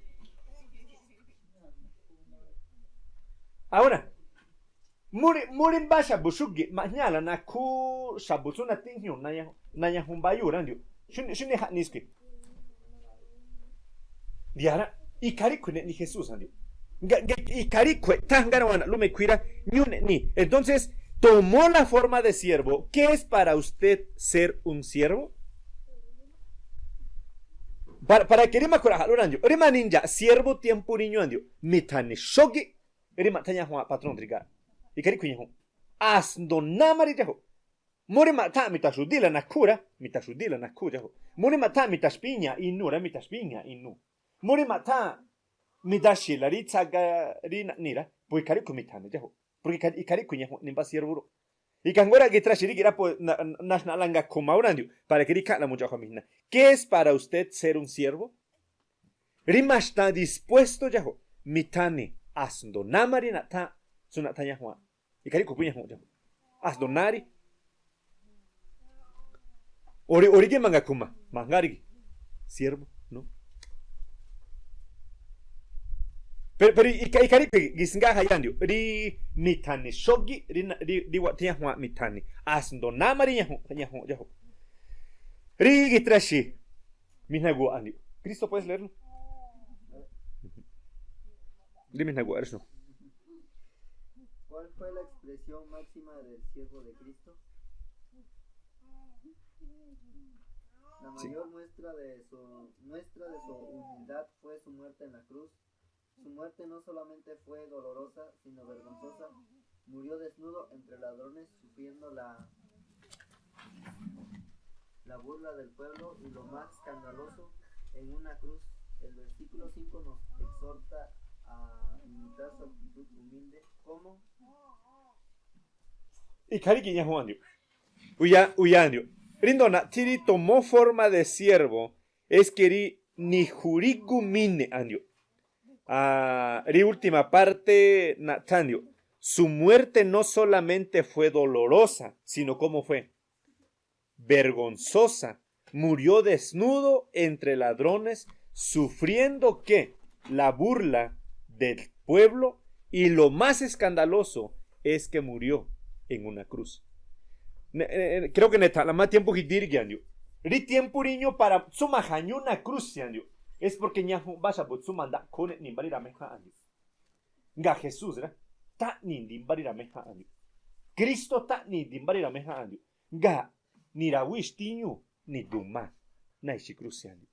Ahora, mú rí, mú rí mbá xa̱bu̱ xúgi̱ꞌ ma̱ꞌjñáa̱la nakhú xa̱bu̱ tsú natíꞌjñuu̱ naña-, nañajun mbayúu̱ rá a̱ndiuꞌ. Xúni, xúni jaꞌni skui̱. Ndiará, ikhaa ríꞌkhui̱ neꞌni Jesús a̱ndiuꞌ. Nga, nga, ikhaa ríꞌkhui̱ eꞌthá jngára̱ꞌ wanaꞌlú mekhuirá, ñúúꞌ neꞌni. Entonces, tomó la forma de siervo. ¿Qué es para usted ser un siervo? Para, para que rí makhura̱ꞌ jaꞌlú rá a̱ndiuꞌ. Rí manindxa̱ꞌ siervo tiempo rí ñuáñuꞌ a̱ndiuꞌ. Mi̱tha̱ni̱ xógíꞌ. Rí ma̱ꞌthá ñajuanꞌ patrón drígaꞌ. Ikhaa ríꞌkhui̱ ñajuanꞌ. Asndo náá má rí dxájuꞌ. Mú rí ma̱ꞌtháa̱n mi̱ta̱xu̱díla nakhú rá, mi̱ta̱xu̱díla nakhú dxájuꞌ. Mú rí ma̱ꞌtháa̱n mi̱ta̱xpíña̱ inúu̱ rá, mi̱ta̱xpíña̱ inúu̱. Mú rí ma̱ꞌtháa̱n mi̱daxi̱la rí tsaga rí naꞌni rá, pues ikhaa ríꞌkhui̱ mi̱tha̱ni̱ dxájuꞌ. Porque ikhaa, ikhaa ríꞌkhui̱ ñajuanꞌ eꞌni mbá siervo rúꞌ. Ikhaa jngóra̱ githrasi̱ rígi̱ꞌ rá, pues na, na, naxnaꞌ langa khu̱ma úra̱ndiuꞌ, para que rí ikháa̱nꞌla mudxa̱ꞌ juámijna. ¿Qué es para usted ser un siervo? Rí maxtan dispuesto dxájuꞌ, mi̱tha̱ni̱, asndo náá má rí naꞌthá, tsú naꞌthá ñajuanꞌ. Ikhaa ríꞌkhui̱ phú ñajuanꞌ dxájuꞌ. Asndo náá rí. Ori, ori gíꞌ mangakhu̱ma, mangárigi̱. Siervo, ¿no? Pero, pero ikhaa, ikhaa ríꞌkhui̱ gisngáá jayá a̱ndiuꞌ, rí mi̱tha̱ni̱ xógíꞌ, rí na, rí, rí waꞌthá ñajuanꞌ mi̱tha̱ni̱. Asndo náá má rí ñajuanꞌ, ñajuanꞌ dxájuꞌ. Rí githrasi̱. Mijna gu̱wa̱ꞌ a̱ndiuꞌ. Cristo, ¿puedes leerlo? Rí mijna gu̱wa̱ꞌ rá xno. ¿Cuál fue la expresión máxima del siervo de Cristo? La Sí. mayor muestra de su, muestra de su humildad fue su muerte en la cruz. Su muerte no solamente fue dolorosa, sino vergonzosa. Murió desnudo entre ladrones, sufriendo la, la burla del pueblo y lo más escandaloso, en una cruz. El versículo cinco nos exhorta a imitar su actitud humilde. ¿Cómo? Ikhaa rígi̱ꞌ ñajuanꞌ a̱ndiuꞌ. Uya, uya a̱ndiuꞌ. Ríndoo̱ naꞌthí rí tomó forma de siervo, es que rí ni̱jurígu mine̱ꞌ a̱ndiuꞌ. Ah, rí última parte naꞌthá ndiuꞌ. Su muerte no solamente fue dolorosa, sino cómo fue vergonzosa. Murió desnudo entre ladrones, sufriendo que la burla del pueblo y lo más escandaloso es que murió en una cruz. Ne- eh, eh, creo que ne tha̱ la ma tiempo jidíri giandio. Rí tiempo riño para tsuma jañuna cruz yandio. Es porque ña jun ba xabu tsuma nda kone ni bari rame ja andio. Nga Jesús ra taꞌni ndi bari rame ja andio. Cristo taꞌni ndi bari rame ja andio. Nga ni ra wíx tiñu ni duma na ixi cruz yandio.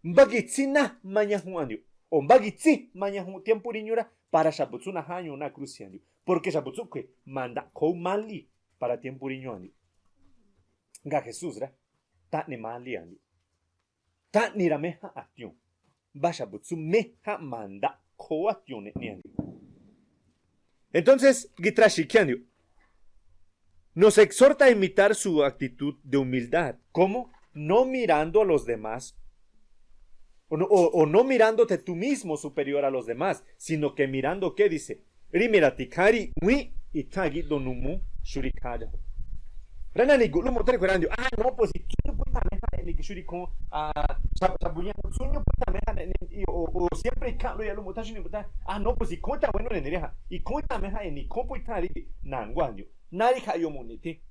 Mbagi tsi na maña jun andio. O mbagi tsi maña jun tiempo riño ra para xabu tsu na jañu na cruz yandio. Porque xabu tsu kue manda ko mali para tiempo riño andio. Nga Jesús ra taꞌni mali andio. Taꞌni ra me ja atiu. Ba xabu tsu me ja manda ko atiu ne ni andio. Entonces, gitrashi kiandio. Nos exhorta a imitar su actitud de humildad. ¿Cómo? No mirando a los demás, o no, o- o no mirándote tú mismo superior a los demás, sino que mirando qué dice, rí mira ti kari wi i tagi do numu shuri kaya. Rana ni gulu mo tari kwerandio. Ah, no, pues i kiñu puita me ja ni ki shuri ko. Ah, sa- sabuña no suñu puita me ja ni o o siempre i ka lo ya lo mo ta shuri puita. Ah, no, pues i ko ta bueno ni reja. I ko ta me ja ni ko puita ri nangua ndio. Nari ja yo mo ni ti.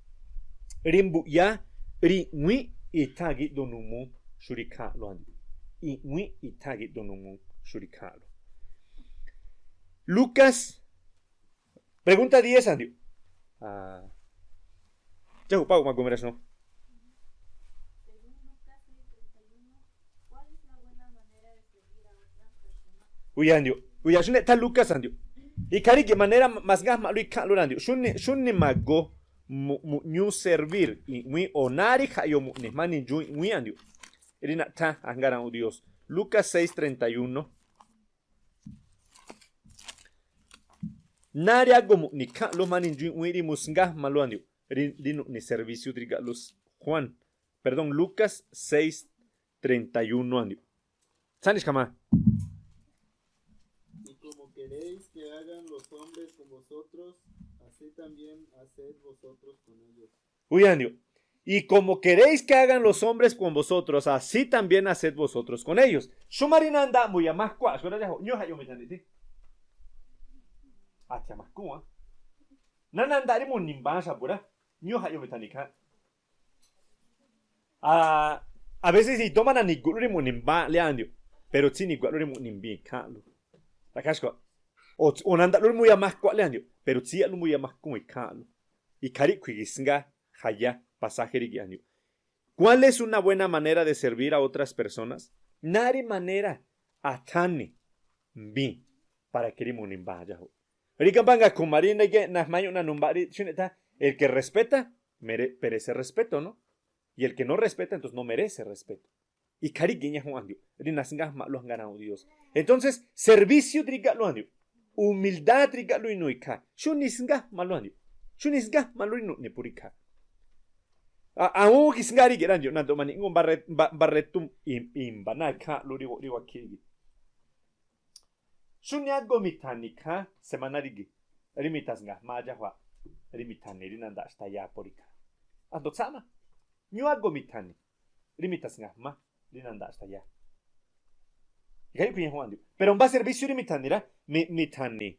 Rimbuꞌyá rí i̱wín i̱tháa̱n gíꞌdoo numuu xú rí ikháa̱nꞌlo andiuꞌ. I̱wín i̱tháa̱n gíꞌdoo numuu xú rí ikháa̱nꞌlo. Lucas, pregunta diez andiuꞌ. Ah, dxáju̱ꞌ pá gu̱ma guma raxnuu. Uya andiuꞌ, uya xúne eꞌthá Lucas andiuꞌ. Ikhaa rígi̱ꞌ manera masngájma̱ꞌlú ikháa̱nꞌlú rá andiuꞌ. Xúni, xúni ma̱goo mu̱ꞌ, mu̱ꞌ ñu servir i̱ꞌwíín o̱ náá rí jaꞌyoo mu̱ꞌ ne̱ jma̱á ni dxún i̱ꞌwíín andiuꞌ. Rí naꞌthá ajngára̱ꞌu̱ Dios. Lucas seis treinta y uno. Náá rí ágo mu̱ꞌ ne̱ ikháa̱nꞌlú jma̱á ni dxún i̱ꞌwíín rí musngájmalú andiuꞌ. Rí, rí nuꞌni servicio drígaꞌlú Juan. Perdón, Lucas seis treinta y uno andiuꞌ. Tsáni xkamá. Y como queréis que hagan los hombres con vosotros, así también haced vosotros con ellos. Uya andiuꞌ. Y como queréis que hagan los hombres con vosotros, así también haced vosotros con ellos. Xúma rí nandaꞌ mu̱ya̱ majkua̱ꞌ xkua̱ rá dxáju̱ꞌ, ñú jaꞌyoo mi̱tha̱ni̱ ti. A̱tia̱ majkua̱ꞌ. Nanandaꞌ rí mu̱ni̱ mbaaꞌ xa̱bu̱ rá, ñú jaꞌyoo mi̱tha̱ni̱ khaꞌ. Ah, a veces i̱dóma nani̱gu̱ꞌlú rí mu̱ꞌ ni̱mbaaꞌ le andiuꞌ, pero tsíni̱gua̱ꞌlú rí mu̱ꞌ ni̱mbii̱ ikháa̱nꞌlú. Ra̱kha̱ xkua̱. O, o nandaꞌlú rí mu̱ya̱ majkua̱ꞌ le andiuꞌ, pero tsíyaꞌlú mu̱ya̱ majkua̱ꞌ ikháa̱nꞌlú. Ikhaa ríꞌkhui̱ gi̱ sngá jayá pasaje rígi̱ꞌ andiuꞌ. ¿Cuál es una buena manera de servir a otras personas? Náá rí manera athá ni mbii̱ para que rí mu̱ꞌ ni̱mbaaꞌ dxáju̱ꞌ. Rígá mbá ngakhu̱ ma̱ rí négé najmañuꞌ nanu̱mbaꞌ rí xúneꞌ eꞌthá, el que respeta mere- perece respeto, ¿no? Y el que no respeta, entonces no merece respeto. Ikhaa rígi̱ ñajuꞌ andiuꞌ rí nasngájma̱ꞌlú ajngára̱ꞌu̱ Dios. Entonces, servicio drígaꞌlú andiuꞌ. Humildad drígaꞌlú inuu ikhaa. Xúni sngá malú andiuꞌ. Xúni sngá malú rí nuꞌni puri ikhaa. Aún gi̱ sngá rígi̱ rá andiuꞌ, nando̱ꞌ ma̱ni̱ꞌ ngúꞌ mbaré- mba- mbaré tú i̱mba̱ náa̱ ikháa̱nꞌlú rí waꞌ- rí wakhíí gi̱. Xúni ágo mi̱tha̱ni̱ kha̱ semana rígi̱, rí mi̱tha̱ sngajmá dxájuaꞌ, rí mi̱tha̱ni̱ rí nanda̱ꞌ xtayá pó rí kha̱. A̱jndo̱ tsáꞌma, ñú ágo mi̱tha̱ni̱ rí mi̱tha̱ sngajmá rí nanda̱ꞌ xtayá. Ikhaa ríꞌkhui̱ ñajuanꞌ andiuꞌ. Pero mbá servicio rí mi̱tha̱ni̱ rá, mi- mi̱tha̱ni̱,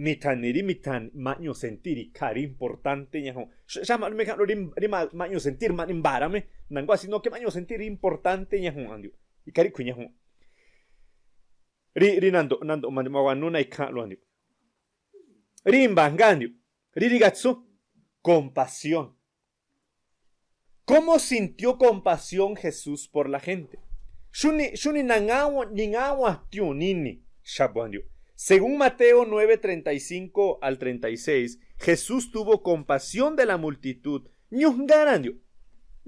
mi̱tha̱ni̱ rí mi̱tha̱ni̱ ma̱ꞌñuu̱ sentir ikhaa rí importante ñajuanꞌ. Xáma̱ꞌlú mi khaꞌlú rí, rí ma- ma̱ꞌñuu̱ sentir ma̱ꞌni mbaaꞌ rá mi, na̱nguá, sino que ma̱ꞌñuu̱ sentir rí importante ñajuanꞌ andiuꞌ. Ikhaa ríꞌkhui̱ ñajuanꞌ. Rí, rí nando̱ꞌ, nando̱ꞌ ma̱wanúú náa̱ ikháa̱nꞌlú andiuꞌ. Rí i̱mba̱ ajngá andiuꞌ. Rí rígatsú, compasión. ¿Cómo sintió compasión Jesús por la gente? Xúni, xúni naŋáwa̱n, niŋáwa̱n tiuu̱n nini xa̱bu̱ andiuꞌ. Según Mateo nueve treinta y cinco al treinta y seis, Jesús tuvo compasión de la multitud. Ñujngá rá andiuꞌ.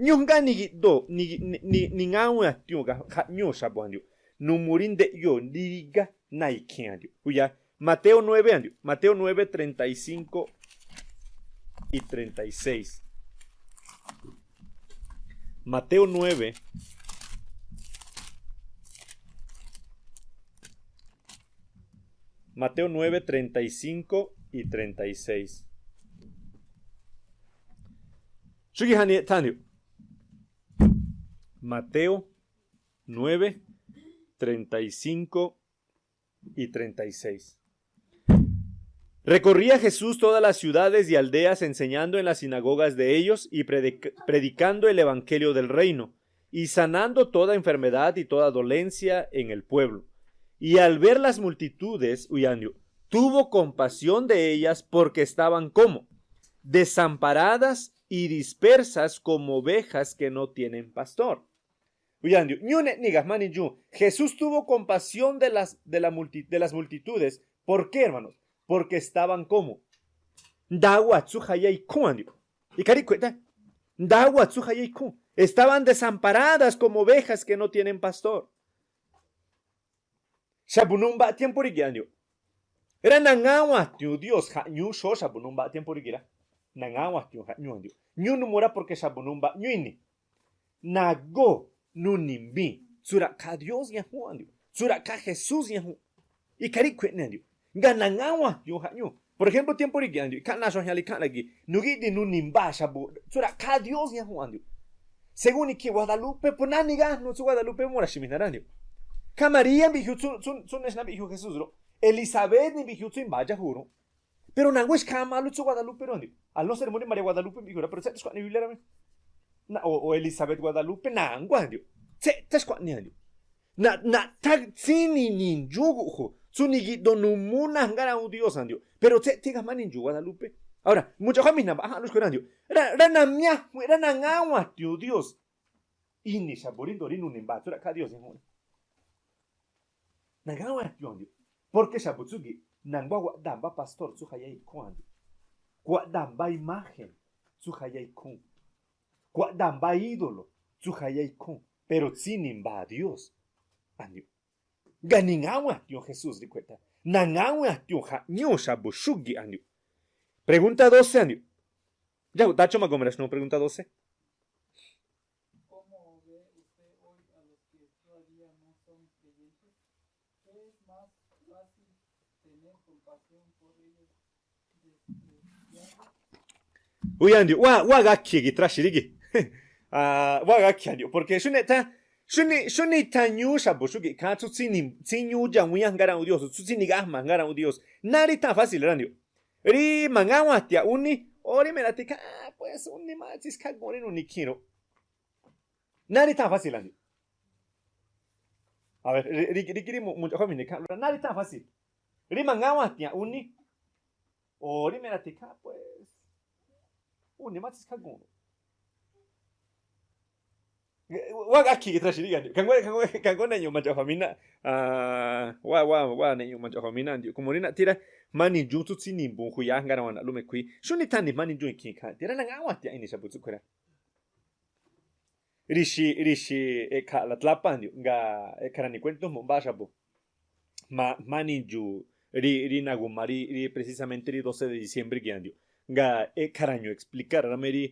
Ñujngá ni gi̱ꞌdoo̱, ni, ni, ni, niŋáwa̱n tiuu̱n ga- jaꞌñúu̱ xa̱bu̱ andiuꞌ. Numuu rí ndeꞌyoo̱ rí rígá náa̱ ikhiin andiuꞌ. Uya, Mateo nueve andiuꞌ. Mateo nueve treinta y cinco y treinta y seis. Mateo nueve. Mateo nueve, treinta y cinco y treinta y seis. Xúgi̱ jaꞌni eꞌthándiuꞌ. Mateo nueve, treinta y cinco y treinta y seis. Recorría Jesús todas las ciudades y aldeas enseñando en las sinagogas de ellos y predic- predicando el evangelio del reino y sanando toda enfermedad y toda dolencia en el pueblo. Y al ver las multitudes, uyándiuꞌ, tuvo compasión de ellas porque estaban como desamparadas y dispersas como ovejas que no tienen pastor. Uyándiuꞌ, ñúneꞌniga jma̱ni̱dxu̱u̱n. Jesús tuvo compasión de las, de la multi- de las multitudes. ¿Por qué, hermanos? Porque estaban como. Ndawa tsú jayá ikhúúndiuꞌ. Ikha ríꞌkhue̱ꞌ tá. Ndawa tsú jayá ikhúún. Estaban desamparadas como ovejas que no tienen pastor. Xa̱bu̱ numbaꞌ tiempo rígi̱ꞌ andiuꞌ. Rá, naŋáwa̱ntiu̱n Dios jaꞌñúú xóó xa̱bu̱ numbaꞌ tiempo rígi̱ꞌ rá. Naŋáwa̱ntiu̱n jaꞌñúú andiuꞌ. Ñúnumuu rá, porque xa̱bu̱ numbaꞌ ñúi̱ni̱. Nagóo̱ nuni̱mbíi̱n tsu ra̱ꞌkha̱ Dios ñajúúnꞌ andiuꞌ, tsu ra̱ꞌkha̱ Jesús ñajúúnꞌ. Ikha ríꞌkhue̱ꞌ eꞌni andiuꞌ. Ŋa̱ naŋáwa̱ntiu̱n jaꞌñúú. Por ejemplo, tiempo rígi̱ꞌ andiuꞌ, ikháa̱nꞌ náa̱ xóo jña le ikháa̱nꞌ lagi̱, nugíꞌdi nuni̱mbaa̱ xa̱bu̱ tsu ra̱ꞌkha̱ Dios ñajúúnꞌ andiuꞌ. Según ikhí Guadalupe, pues, nánigájnu tsú Guadalupe múra̱xi̱ mijna rá andiuꞌ. Kha María mbiꞌjiuu tsú, tsú, tsú nexna mbiꞌjiuu Jesús ro. Elizabet ni mbiꞌjiuu tsú i̱mba̱ dxájuu̱ ro. Pero na̱nguá exkhamalú tsú Guadalupe ro andiuꞌ. Al no ser mú rí María Guadalupe mbiꞌjiuu rá, pero tséꞌthá xkua̱ꞌnii Biblia rá mi. Na, o, o Elizabet Guadalupe, na̱nguá andiuꞌ. Tséꞌthá xkua̱ꞌnii andiuꞌ. Na, naꞌthá tsíni ni̱dxu̱ú gu̱ꞌjo̱ tsú nigiꞌdoo numúú najngára̱u̱n Dios andiuꞌ. Pero tséꞌthá i̱ gajmá ni̱dxu̱u̱ Guadalupe. Ahora, mudxaꞌjuá mijna mbaꞌjánꞌlú xkuerá andiuꞌ. Rá, rá namiájuinꞌ, rá naŋáwa̱ntiu̱n Dios. Ini̱ xa̱bu̱ ríndoo̱ rí nuni̱mbaa̱ tsú ra̱ꞌkha̱ Dios ñajúúnꞌ. Naŋáwa̱ntiu̱n andiuꞌ. Porque xa̱bu̱ tsúgi̱ꞌ, na̱nguá waꞌdáa̱ mbá pastor tsú jayá ikhúún andiuꞌ. Kuaꞌdáa̱ mbá imagen tsú jayá ikhúún. Kuaꞌdáa̱ mbá ídolo tsú jayá ikhúún. Pero tsíni̱mbaa̱ Dios andiuꞌ. Ŋa̱ niŋáwa̱ntiu̱n Jesús ríꞌkhue̱ꞌ tá. Naŋáwa̱ntiu̱n jaꞌñúú xa̱bu̱ xúgi̱ꞌ andiuꞌ. Pregunta doce andiuꞌ. Dxáju̱ꞌ táchú ma̱goo ma̱ra̱xnuuꞌ pregunta doce. ¿Cómo ve usted hoy a los que todavía no son creyentes? ¿Qué es más fácil tener compasión por ellos despreciando? Uy andiuꞌ, wáa̱, wáa̱ gakhi̱ gi̱ traxi̱ rígi̱. Ah, wáa̱ gakhi̱ andiuꞌ, porque xúneꞌ tá, xúni, xúni thañúú xa̱bu̱ xúgi̱ꞌ kha̱ tsú tsíni, tsíñúú dxawíín ajngára̱u̱n Dios, tsú tsíni gajma̱ ajngára̱u̱n Dios. Náá rí tháa̱n fácil rá andiuꞌ. Rí ma̱ŋáwa̱ntia̱ uní, orí me̱ra̱ tikhá, ah, pues, uní má tsískhagu̱nꞌ rí nuni̱ ikhii̱n ro. Náá rí tháa̱n fácil andiuꞌ. A ver, rí, rí, rí, rí mu, mudxaꞌjuá mijna ikháa̱nꞌlú rá, náá rí tháa̱n fácil. Rí ma̱ŋáwa̱ntia̱ uní, orí me̱ra̱ tikhá, pues, uní má tsískhagu̱nꞌ ro. Wáa̱ gakhi̱ gi̱ traxi̱ ríga̱ andiuꞌ. Ka̱nguá, ka̱nguá, ka̱nguá neꞌñu̱ꞌ ma̱dxa̱ꞌjua̱ mi náa̱. Ah, wáa̱, wáa̱, wáa̱ neꞌñu̱ꞌ ma̱dxa̱ꞌjua̱ mi náa̱ andiuꞌ. Komo rí naꞌthí rá, jma̱ ni̱dxu̱ún tsú tsíni̱ mbu̱ juya̱ ajngára̱u̱n a̱nꞌlú me̱ kui̱. Xúní tha̱ni̱ jma̱ ni̱dxu̱ún ikhín ikháa̱nꞌ. Tiará naŋáwa̱ntia̱ ini̱ xa̱bu̱ tsúꞌkhui̱ rá. Rixi, rixi, e̱ꞌkha̱ la tlápa andiuꞌ, ŋa̱ e̱ꞌkha̱ rani̱ kuénto̱ jmu̱ꞌ mbáá xa̱bu̱. Jma̱, jma̱ ni̱dxu̱u̱, rí, rí nagu̱ma rí, rí precisamente rí doce de diciembre gii̱ andiuꞌ. Ŋa̱ e̱ꞌkha̱ rañu̱u̱ explicar rá mé rí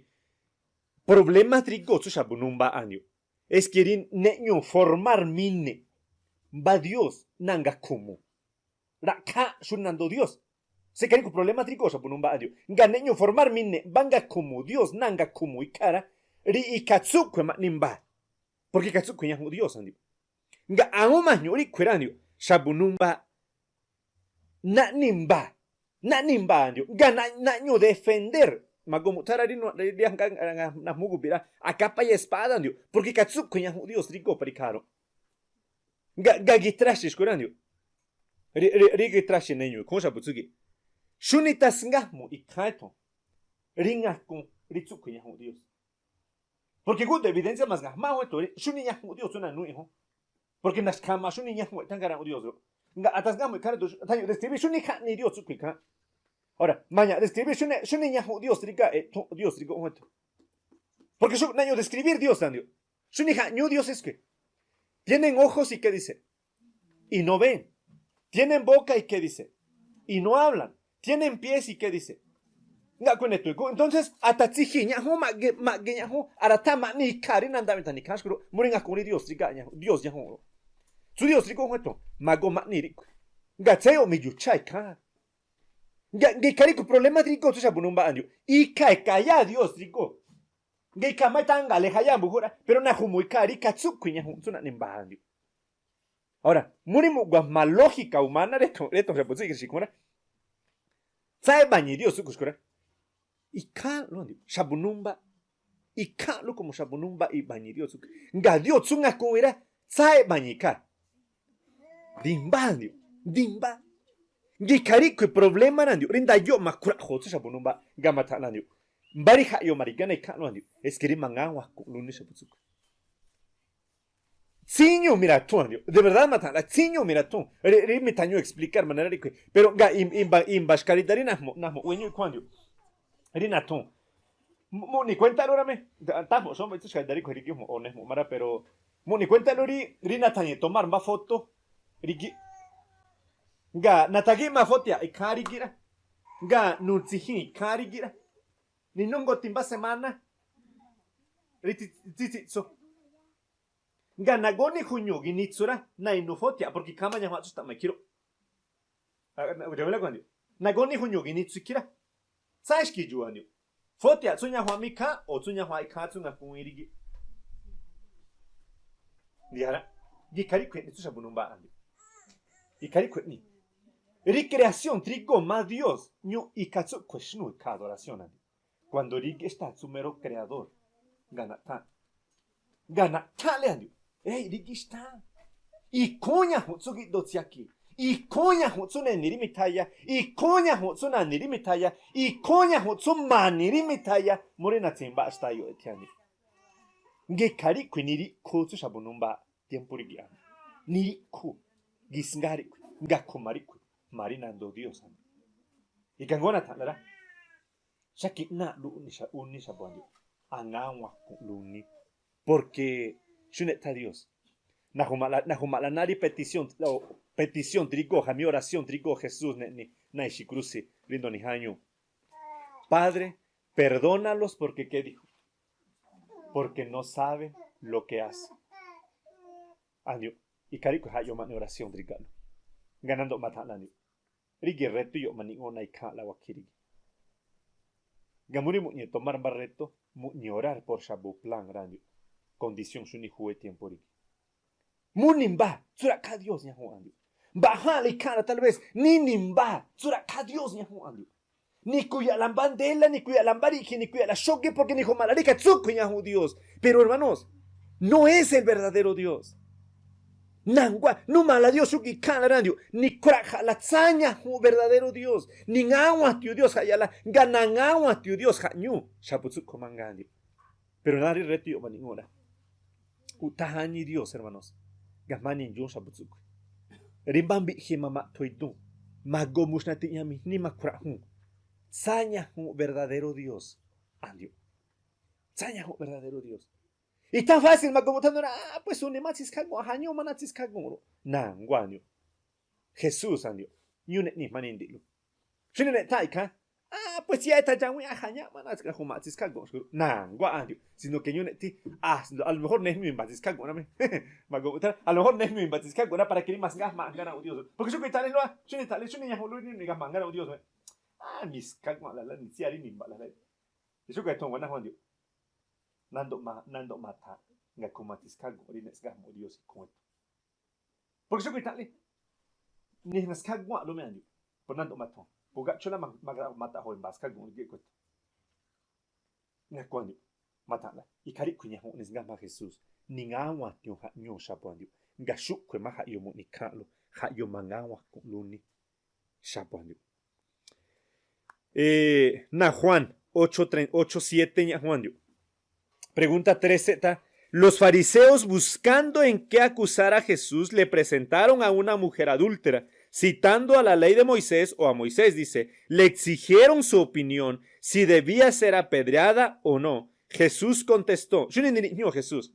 problema drígo̱o̱ tsú xa̱bu̱ numbaaꞌ andiuꞌ. Es que rí neꞌñuu̱ formar mine̱ꞌ mbá Dios náa̱ ngakhu̱mu̱. Ra̱ꞌkhááꞌ xú nandoo Dios. Sé karíku problema drígo̱o̱ xa̱bu̱ numbaaꞌ andiuꞌ. Ŋa̱ neꞌñuu̱ formar mine̱ꞌ mbá ngakhu̱mu̱ Dios náa̱ ngakhu̱mu̱ ikháa̱ rá. Rí ikha tsúꞌkhue̱ ma̱ꞌni mbaa̱. Porque ikha tsúꞌkhue̱ ñajunꞌ Dios andiuꞌ. Ŋa̱ a̱ún ma̱jñu̱ꞌ ríꞌkhue̱ rá andiuꞌ. Xa̱bu̱ numbaaꞌ. Naꞌni mbaa̱. Naꞌni mbaa̱ andiuꞌ. Ŋa̱ naꞌ, naꞌñuu̱ defender. Ma̱goo mu̱ꞌthá rá rí nu, rí, rí, najmúgubiꞌ rá. A̱kapaya espada andiuꞌ. Porque ikha tsúꞌkhue̱ ñajunꞌ Dios drígo̱o̱ para ikhaa ro. Ŋa̱, ŋa̱ gi̱traxi̱ xkui̱ rá andiuꞌ. Rí, rí, rí gi̱traxi̱ neñu̱u̱ ikhúún xa̱bu̱ tsúgi̱ꞌ. Xúni tasngájmuꞌ ikháán e̱thu̱u̱n. Rí ngakun rí tsúꞌkhue̱ ñajunꞌ Dios. Porque gúꞌdo̱ꞌ evidencia mas nga̱jma̱ꞌ jún e̱thu̱u̱n rí xúni ñajunꞌ Dios tsú nanúú e̱ jún. Porque naxkhama xúni ñajunꞌ e̱ꞌthá nga̱ra̱u̱ꞌ Dios ro. Ŋa̱ atasngájmuꞌ ikháán e̱thu̱u̱n, thañu̱ꞌ describir xúni jaꞌni Dios tsúꞌkhui̱ ikháán. Ahora, maña̱ꞌ describir xúni, xúni ñajunꞌ Dios ríga̱ e̱ꞌthúnꞌ Dios rígo̱ꞌ jún e̱thu̱u̱n. Porque xú, nañu̱ꞌ describir Dios andiuꞌ. Xúni jaꞌñúú Dios es que tienen ojos y qué dice. Y no ven. Tienen boca y qué dice. Y no hablan. Tienen pies y qué dice. Ngaꞌ kue̱ ne̱ tu̱ ikhúún. Entonces, ata tsijin ñaꞌ jún, ma̱ꞌge, ma̱ꞌge ñaꞌ jún. Ara tháa̱n ma̱ꞌni ikha rí nanda mi tha̱ni̱ ikháán xkui̱ ro. Mú rí ngakun rí Dios ríga̱ ñaꞌ jún, Dios ñaꞌ jún ro. Tsú Dios rígo̱ꞌ jún e̱thu̱u̱n. Ma̱goo ma̱ꞌni ríꞌkhui̱. Nga tséyo̱ mi̱yu̱ tháa̱ ikháán. Nga, nga ikha ríꞌkhui̱ problema drígóo̱ tsú xa̱bu̱ numbaaꞌ, a̱ndiu̱. Ikha e̱ka̱ yáa̱ Dios drígóo̱. Nga ikha má itáan nga̱a̱le jayáa̱ mbu̱júꞌ rá, pero na̱ju̱mu̱ ikha rí ikha tsúꞌkhui̱ ñajuunꞌ tsú naꞌni mbaa̱, a̱ndiu̱. Ahora, mú rí mu̱ꞌgua̱ jma̱ lógica humana réto̱, réto̱ xa̱bu̱ tsú i̱ xiku̱n rá. Tsáá e̱ba̱ ñi̱ Dios tsúꞌkhui̱ xku̱n rá. Ikháánꞌlú, a̱ndiu̱, xa̱bu̱ numbaaꞌ. Ikháánꞌlú como xa̱bu̱ numbaaꞌ i̱ba̱ ñi̱ Dios tsúꞌkhui̱. Nga Dios tsú ngakuun i rá, tsáá e̱ba̱ ñi̱ ikhá. Dimbá, a̱ndiu̱, dimbá. Nga ikha ríꞌkhui̱ problema rá, a̱ndiu̱, rí ndayóꞌ makhuraꞌjo̱o̱ tsú xa̱bu̱ numbaaꞌ, nga ma̱tha̱nꞌla, a̱ndiu̱. Mbá rí jaꞌyoo ma̱ri̱gá náa̱ ikháánꞌlú, a̱ndiu̱, es que rí ma̱ngáwa̱nku̱nꞌ luni xa̱bu̱ tsúꞌkhui̱. Tsíñuu̱ mi̱ra̱thun, a̱ndiu̱. De verdad ma̱tha̱nꞌla, tsíñuu̱ mi̱ra̱thun. Rí, rí mi̱tha̱ñuu̱ explicar ma̱na rá ríꞌkhui̱. Pero nga im-, imba̱, imba̱ xka̱ rí da rí na̱jmu̱ꞌ, na̱jmu̱ꞌ wéñú ikhúún, a̱ndiu̱. Rí nathun. Mu-, mu̱ꞌni̱ cuéntaꞌlú rá mé. Tájmu̱ꞌ xómba itsú xka̱ da ríꞌkhui̱ rígíꞌ jmu̱ꞌ, o̱ nejmu̱ꞌ má rá, pero mu̱ꞌni̱ cuéntaꞌlú rí, rí natha̱ñe̱ tomar mbá foto rígíꞌ. Nga nathagíꞌ má foto ya ikháán rígíꞌ rá. Nga nu̱tsi̱ji̱n ikháán rígíꞌ rá. Ninúngoti mbá semana rí tsi-, tsítsi tso. Nga nagónijuñu̱u̱ ginitsu rá, na̱i̱nu̱ foto ya, porque ikháán má ñajuanꞌ tsú xta̱ꞌma ikhí ró. Nagónijuñu̱u̱ ginitsu ikhí rá. Tsáá e̱xki̱dxu̱u̱, a̱ndiu̱. Foto ya tsú ñajuanꞌ má ikháán, o̱ tsú ñajuanꞌ ikháán tsú ngakuun i rígíꞌ. Ndiará, ikha ríꞌkhui̱ eꞌni tsú xa̱bu̱ numbaaꞌ, a̱ndiu̱. Ikha ríꞌkhui̱ eꞌni. Rí creación trígóo̱ má Dios, ñu̱ꞌ ikha tsúꞌkhui̱ xnúu̱ ikha adoración, a̱ndiu̱. Cuando rígíꞌ xtáa̱ tsú mero creador, nga naꞌtháa̱nꞌ. Nga naꞌtháa̱nꞌle, a̱ndiu̱. Éi̱, rígíꞌ xtáa̱. Ikhúún ñajuunꞌ tsú gíꞌdoo tsia ki̱. Ikhúún ñajuunꞌ tsú ne̱ni̱ rí mithaya̱. Ikhúún ñajuunꞌ tsú na̱ni̱ rí mithaya̱. Ikhúún ñajuunꞌ tsú ma̱ni̱ rí mithaya̱. Mú rí natsi̱mbaꞌ xtáa̱ yoꞌ eꞌthí, a̱ndiu̱. Nga ikha ríꞌkhui̱ ni ríꞌkhú tsú xa̱bu̱ numbaaꞌ tiempo rígíꞌ, a̱ndiu̱. Ni ríꞌkhú. Gisngá ríꞌkhui̱. Nga khuma ríꞌkhui̱. Ma̱ rí nandoo Dios, a̱ndiu̱. Ikha ngóó natha̱nꞌla rá. Xákiꞌnáa̱ꞌlú uꞌni xa-, uní xa̱bu̱, a̱ndiu̱. A̱ngáwa̱nku̱nꞌ luni. Porque xúneꞌthá Dios. Na̱ju̱ma̱ꞌla, na̱ju̱ma̱ꞌla náá rí petición, petición drígóo̱, jamí oración drígóo̱ Jesús neꞌni, náa̱ ixi krúsi, rí ndo̱nijáñúu̱. Padre, perdónalos porque, ¿qué dijo? Porque no saben lo que hacen. A̱ndiu̱, ikha ríꞌkhui̱ jaꞌyoo ma̱ꞌni oración drígaꞌlú. Nga nando̱ꞌ ma̱tha̱nꞌla, a̱ndiu̱. Ríge̱ reto iyoꞌ ma̱ni̱ꞌ ngóó náa̱ ikháa̱nꞌla wakhí ríge̱. Nga mú rí mu̱ꞌñi̱e̱ tomar mbá reto, mu̱ꞌñi̱e̱ orar por xa̱bu̱ plan rá, a̱ndiu̱. Condición xú ni júwe tiempo ríge̱. Mú nimbá, tsú ra̱ꞌkhá Dios ñajunꞌ, a̱ndiu̱. Mbaꞌjáa̱nꞌla ikháa̱nꞌla tal vez, ni nimbá, tsú ra̱ꞌkhá Dios ñajunꞌ, a̱ndiu̱. Ni kuyaꞌla mbá ndéla, ni kuyaꞌla mbá ri̱ꞌji̱, ni kuyaꞌla xógí, porque ni̱ju̱ma̱ꞌla rí ikha tsúꞌkhui̱ ñajunꞌ Dios. Pero hermanos, no es el verdadero Dios. Na̱nguá, numala Dios xúgi̱ꞌ ikháa̱nꞌla rá, a̱ndiu̱. Nikhuraꞌja̱ꞌla tsáá ñajunꞌ verdadero Dios. Ningáwa̱ntiu̱ Dios jaꞌyala, nga nangáwa̱ntiu̱ Dios jaꞌñúú. Xa̱bu̱ tsúꞌkhui̱ mangaa, a̱ndiu̱. Pero náá rí reto iyoꞌ ma̱ni̱ꞌ ngúu̱ꞌ rá. Uꞌthá jáñí Dios, hermanos. Ga̱jma̱ ni̱dxuún xa̱bu̱ tsúꞌkhui̱. Rí mbá mbiꞌji mamaꞌthun idúu̱n. Ma̱goo muxnatiꞌ ña mijní makhuraꞌjúu̱n. Tsáá ñajunꞌ verdadero Dios, a̱ndiu̱. Tsáá ñajunꞌ verdadero Dios. I̱tha̱ fácil ma̱goo mu̱ꞌthá ndu rá, ah, pues, u̱ni̱ má tsi skhagúnꞌ, a̱ja̱, ñúú má náa̱ tsi skhagúnꞌ ru. Na̱nguá, a̱ndiu̱. Jesús, a̱ndiu̱. Ñúúꞌ neꞌni jma̱ ni ndiꞌlu. Xúni̱ neꞌtháa̱n ikhaa̱. Ah, pues, tsi ya etha dxawín, a̱ja̱, ñáꞌ má náa̱ tsi skhagúnꞌ xku̱ ru. Na̱nguá, a̱ndiu̱. Sino que ñúúꞌ neꞌthí. Ah, a lo mejor nejmiu̱ i̱mba̱ tsi skhagúnꞌ rá mé. Ma̱goo mu̱ꞌthá rá. A lo mejor nejmiu̱ i̱mba̱ tsi skhagúnꞌ rá para que rí ma̱sngájmaꞌ jngánaꞌ Dios. Porque xúꞌkhui̱ tha̱ꞌlí lu, ah, xúni̱ tha̱ꞌlí, xúni̱ ñajunꞌ lu, rí niga̱jma̱ jngánaꞌ Dios mé. Ah, mi̱ skhagúnꞌ la la, ni tsi ya rí ni̱ mba̱ꞌ la la. Xúꞌkhui̱ e̱thu̱u̱n waná jún, a̱ndiu̱. Nando̱ꞌ ma, nando̱ꞌ ma̱tha̱, nga khuma tsi skhagúnꞌ rí neꞌ sgájmuꞌ Dios ikhúún e̱thu̱u̱n. Porque xúꞌkhui̱ tha̱ꞌlí. Ni skhagúa̱nꞌlú mé, a̱ndiu̱. Pero nando̱ꞌ ma̱thu̱u̱n. Pues gaꞌchú la ma, ma, ma̱ta̱ꞌ jo̱ i̱mba̱ skhagúnꞌ rígíꞌ e̱ꞌkhue̱ e̱thu̱u̱n. Nakuá, a̱ndiu̱. Ma̱tha̱nꞌla. Ikha ríꞌkhui̱ ñajunꞌ ni sgájma̱ Jesús. Ningáwa̱ntiu̱ jaꞌñúu̱ xa̱bu̱, a̱ndiu̱. Nga xúꞌkhui̱ má jaꞌyoo mu̱ꞌni̱ ikháa̱nꞌlo. Jaꞌyoo mangáwa̱nku̱nꞌ luni. Xa̱bu̱, a̱ndiu̱. Eh, na Juan ocho tre-, ocho siete ñaꞌ Juan, a̱ndiu̱. Pregunta trece ta. Los fariseos, buscando en qué acusar a Jesús, le presentaron a una mujer adúltera, citando a la ley de Moisés o a Moisés, dice, le exigieron su opinión, si debía ser apedreada o no. Jesús contestó. Xúni̱ ni ni̱ jñúu̱ Jesús.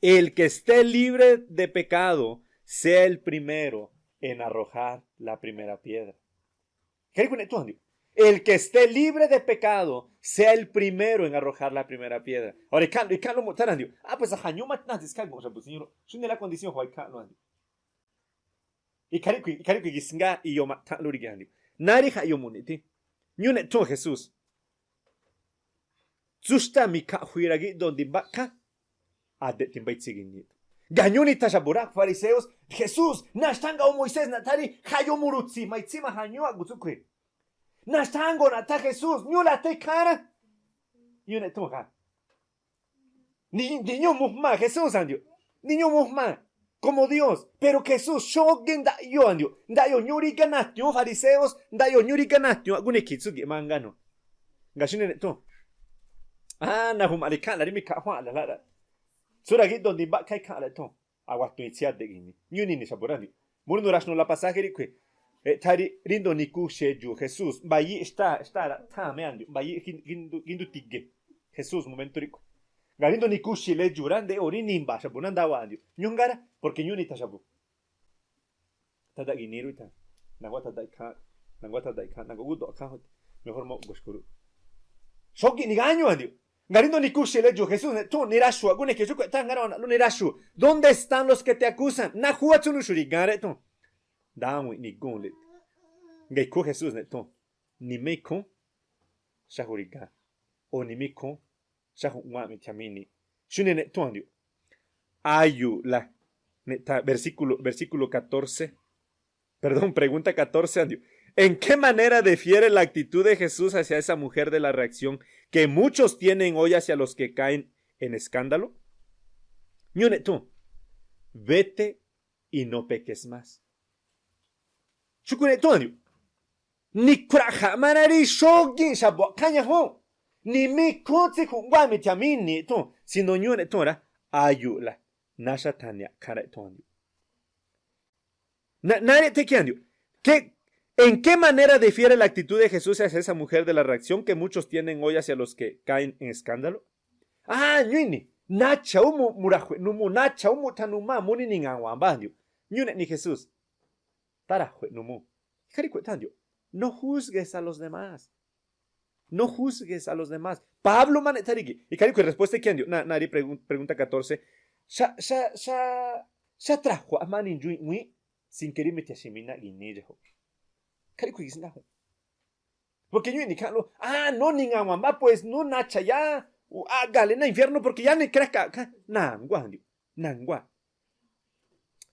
El que esté libre de pecado, sea el primero en arrojar la primera piedra. Ikha ríꞌkhui̱ neꞌthúu̱n, a̱ndiu̱. El que esté libre de pecado, sea el primero en arrojar la primera piedra. Ahora, ikháa̱nꞌ, ikháa̱nꞌlú mu̱ꞌthá rá, a̱ndiu̱. Ah, pues, a̱ja̱, ñúú má náa̱ tsi skhagúnꞌ xa̱bu̱, Señor. Xúni̱ la condición jua ikháa̱nꞌlú, a̱ndiu̱. Ikhaa ríꞌkhui̱, ikhaa ríꞌkhui̱ gisngá iyoma̱ꞌ tha̱nꞌlú ríge̱ꞌ, a̱ndiu̱. Náá rí jaꞌyoo mu̱ni̱ ti. Ñúúꞌ ne̱ꞌthúu̱n Jesús. Tsú xtá mi̱khaꞌjui ragíꞌdoo ndimbáꞌkhá, adeꞌ timbá itsí gi̱nii. Ga̱ñúnitha xa̱bu̱ rá, fariseos, Jesús, naxthá ngaꞌ u Moisés naꞌthá rí jaꞌyoo murutsi̱, maitsí majañúú a̱ꞌgu̱ tsúꞌkhui̱. Naxthá ngaꞌ u naꞌthá Jesús, ñúlathá ikháán rá. Ñúúꞌ ne̱ꞌthúu̱n ja. Ni, ni ñúꞌ mu jmá Jesús, a̱ndiu̱. Ni ñúꞌ mu jmá como Dios. Pero Jesús, xógíꞌ ndaꞌyoo, a̱ndiu̱. Ndaꞌyoo ñúꞌ rí ganáa̱ tiu̱n fariseos, ndaꞌyoo ñúꞌ rí ganáa̱ tiu̱n a̱ꞌgú ni khi̱ tsúgi̱ꞌ mangánu̱. Nga̱ xúni̱ ne̱ꞌthúu̱n. Ah, naju̱ma̱ꞌ ri kháa̱nꞌla rí mi̱khaꞌjuáa̱nꞌla jlaꞌ rá. Tsú ragíꞌdoo ndimbáꞌkhá ikháa̱nꞌla eꞌthúu̱n. A̱wa̱tu̱n i̱thi̱ adeꞌ gi̱nii. Ñúꞌ nini̱ xa̱bu̱ rá, a̱ndiu̱. Múrí nuraxnu la pasaje ríꞌkhui̱. Eꞌthá rí, rí ndu nikúxi edxu̱u̱ Jesús. Mbayíꞌ xtáa̱, xtáa̱ raꞌtháa̱n mé, a̱ndiu̱. Mbayíꞌ gín-, gín-, gíndu ti̱ge̱ Jesús momentu ríꞌkhui̱. Nga̱ rí ndu nikúxi le edxu̱u̱ rá, ndeꞌo̱ rí nimbaa̱ xa̱bu̱ ná ndáwa̱a̱ꞌ, a̱ndiu̱. Ñújngaa rá, porque ñúꞌ nitha xa̱bu̱. Thadaꞌ gi̱nii rú itha̱. Na̱nguá thadaꞌ ikháán, na̱nguá thadaꞌ ikháán, na̱nguá gúdo̱ꞌ akhán. Mejor mogo̱ xkuruꞌ. Xógi̱ꞌ nigáñu, a̱ndiu̱. Nga̱ rí ndu nikúxi le edxu̱u̱ Jesús neꞌthúu̱n, niraxu̱ a̱ꞌgú ne khi̱ xúkue̱ꞌ tháa̱n ngaráu̱naꞌlú, niraxu̱. ¿Dónde están los que te acusan? Ná júwá tsú nuxu̱ri̱ ga̱a̱n rá eꞌthúu̱n. Dáwu̱nꞌ nigúu̱n le. Nga̱ ikhúún Jesús neꞌthúu̱n. Nimá ikhúún xájuri̱ ga̱a̱n. O nimá ikhúún xáju̱ꞌ nguámꞌ miꞌthiamíniꞌ. Xúni̱ neꞌthúu̱n, a̱ndiu̱. Áyu̱ la. Neꞌthá, versículo, versículo catorce. Perdón, pregunta catorce, a̱ndiu̱. ¿En qué manera difiere la actitud de Jesús hacia esa mujer de la reacción que muchos tienen hoy hacia los que caen en escándalo? Ñúꞌ neꞌthúu̱n. Vete y no peques más. Xúꞌkhui̱ neꞌthúu̱n, a̱ndiu̱. Nikhuraꞌ ja̱ꞌ má rá rí xógíꞌ xa̱bu̱ akhá ñajúu̱nꞌ. Nimá ikhúún tsí ju̱ꞌ nguámꞌ miꞌthiamíniꞌ eꞌthúu̱n, sino ñúꞌ neꞌthúu̱n rá. Áyu̱ la. Náxa̱ tha̱ni̱ aꞌkhá rá eꞌthúu̱n, a̱ndiu̱. Na, nariꞌ thé khian, a̱ndiu̱. ¿Qué, en qué manera difiere la actitud de Jesús hacia esa mujer de la reacción que muchos tienen hoy hacia los que caen en escándalo? Ah, ñúꞌ i̱ni̱. Nacha̱ ú mu, mura̱jue̱ꞌ numuu, nacha̱ ú mu̱ꞌthá numá, múrí ni ngawa̱a̱ mbá, a̱ndiu̱. Ñúꞌ neꞌni Jesús. Tára̱jue̱ꞌ numuu. Ikharíꞌ khue̱ꞌthá, a̱ndiu̱. No juzgues a los demás. No juzgues a los demás. Pablo má neꞌthá rígi̱ꞌ. Ikharíꞌ khue̱ respuesta ikhian, a̱ndiu̱. Náa̱, náa̱ rí pregun-, pregunta catorce. Xá, xá, xá, xátra̱jua̱ꞌ jma̱á ni ndxui̱ꞌ wíínꞌ. Sin que rí mithia̱xi̱mináꞌ gi̱nii dxeju̱. Ikharíꞌ khue̱ gisngáju̱ꞌ. Porque ñúꞌ i̱ni̱ kháa̱nꞌlú. Ah, no, ni ngawa̱a̱ mbá, pues, no, nacha̱ yáá. Aꞌga̱a̱le ná infierno porque yáá ni krákaꞌ khá. Na̱nguá, a̱ndiu̱. Na̱nguá.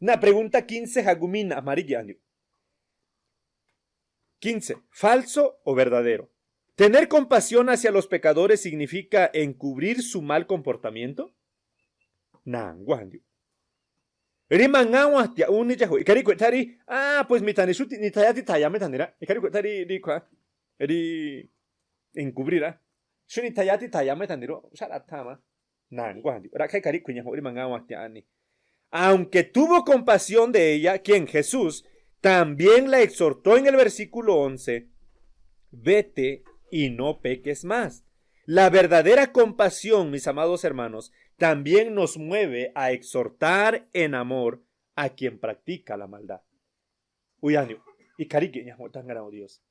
Náa̱ pregunta quince, jagumína̱ꞌ jma̱a rígi̱ꞌ, a̱ndiu̱. Quince. ¿Falso o verdadero? ¿Tener compasión hacia los pecadores significa encubrir su mal comportamiento? Na̱nguá, a̱ndiu̱. Rí ma̱ngáwa̱ntia̱ꞌ úní dxáju̱ꞌ. Ikharíꞌ khue̱ꞌthá rí, ah, pues, mi̱tha̱ni̱ xú ti, ni̱tha̱yáá títha̱ya̱ má e̱tha̱ni̱ rá. Ikharíꞌ khue̱ꞌthá rí, rí khua̱, rí encubrir rá. Xú ni̱tha̱yáá títha̱ya̱ má e̱tha̱ni̱ rú, xára̱ tha̱a̱ má. Na̱nguá, a̱ndiu̱. Ra̱ꞌkhá ikharíꞌ khui̱ ñaju̱ꞌ rí ma̱ngáwa̱ntia̱ꞌ áni. Aunque tuvo compasión de ella, ¿quién? Jesús, también la exhortó en el versículo once: "Vete y no peques más". La verdadera compasión, mis amados hermanos, también nos mueve a exhortar en amor a quien practica la maldad. Uya̱niu̱, ikharíꞌ ge̱ ñaju̱ꞌ tá ngarawu̱ Dios.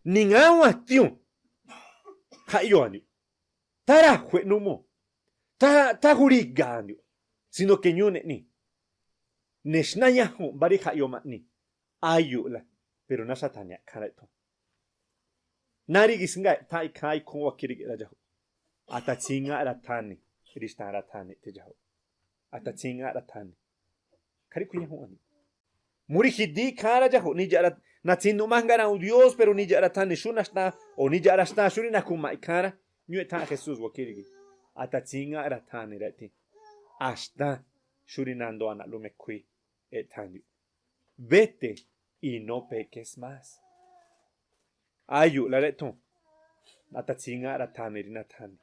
Ningáwa̱ntiu̱n. Jaꞌyoo, a̱ndiu̱. Tára̱jue̱ꞌ numuu. Tá, tá juriga̱, a̱ndiu̱. Sino que ñúú neꞌni. Nexná ñáju̱nꞌ mbá rí jaꞌyoo ma̱ꞌni. Áyu̱ꞌ la. Pero náxa̱ tha̱ni̱ a̱ꞌkha̱n rá eꞌthon. Náá rí gisngáa̱ eꞌthá ikháán ikhúún wakhír ge̱ rá dxáju̱ꞌ. Athatsíŋáꞌ rathani. Rí xta̱a̱ rathani eꞌthé dxáju̱ꞌ. Athatsíŋáꞌ rathani. Kharíꞌ khui̱ ñaju̱ꞌ, a̱ndiu̱. Mu rí jidíí ikháán rá dxáju̱ꞌ, nidxa̱ꞌ ra, natsinduꞌ má ngarawu̱ Dios, pero nidxa̱ꞌ rathani xú naxtaa, o nidxa̱ꞌ raxtaa xú rí naju̱ma̱ꞌ ikháán rá. Ñúꞌ eꞌthá Jesús wakhír gii̱. Athatsíŋáꞌ rathani rá eꞌthín. Axtá xú rí nandoo ana̱ꞌlú mekhuí eꞌthá, a̱ndiu̱. Vete y no peques más. Áyu̱ꞌ la rá eꞌthon. Athatsíŋáꞌ rathani rí nathani.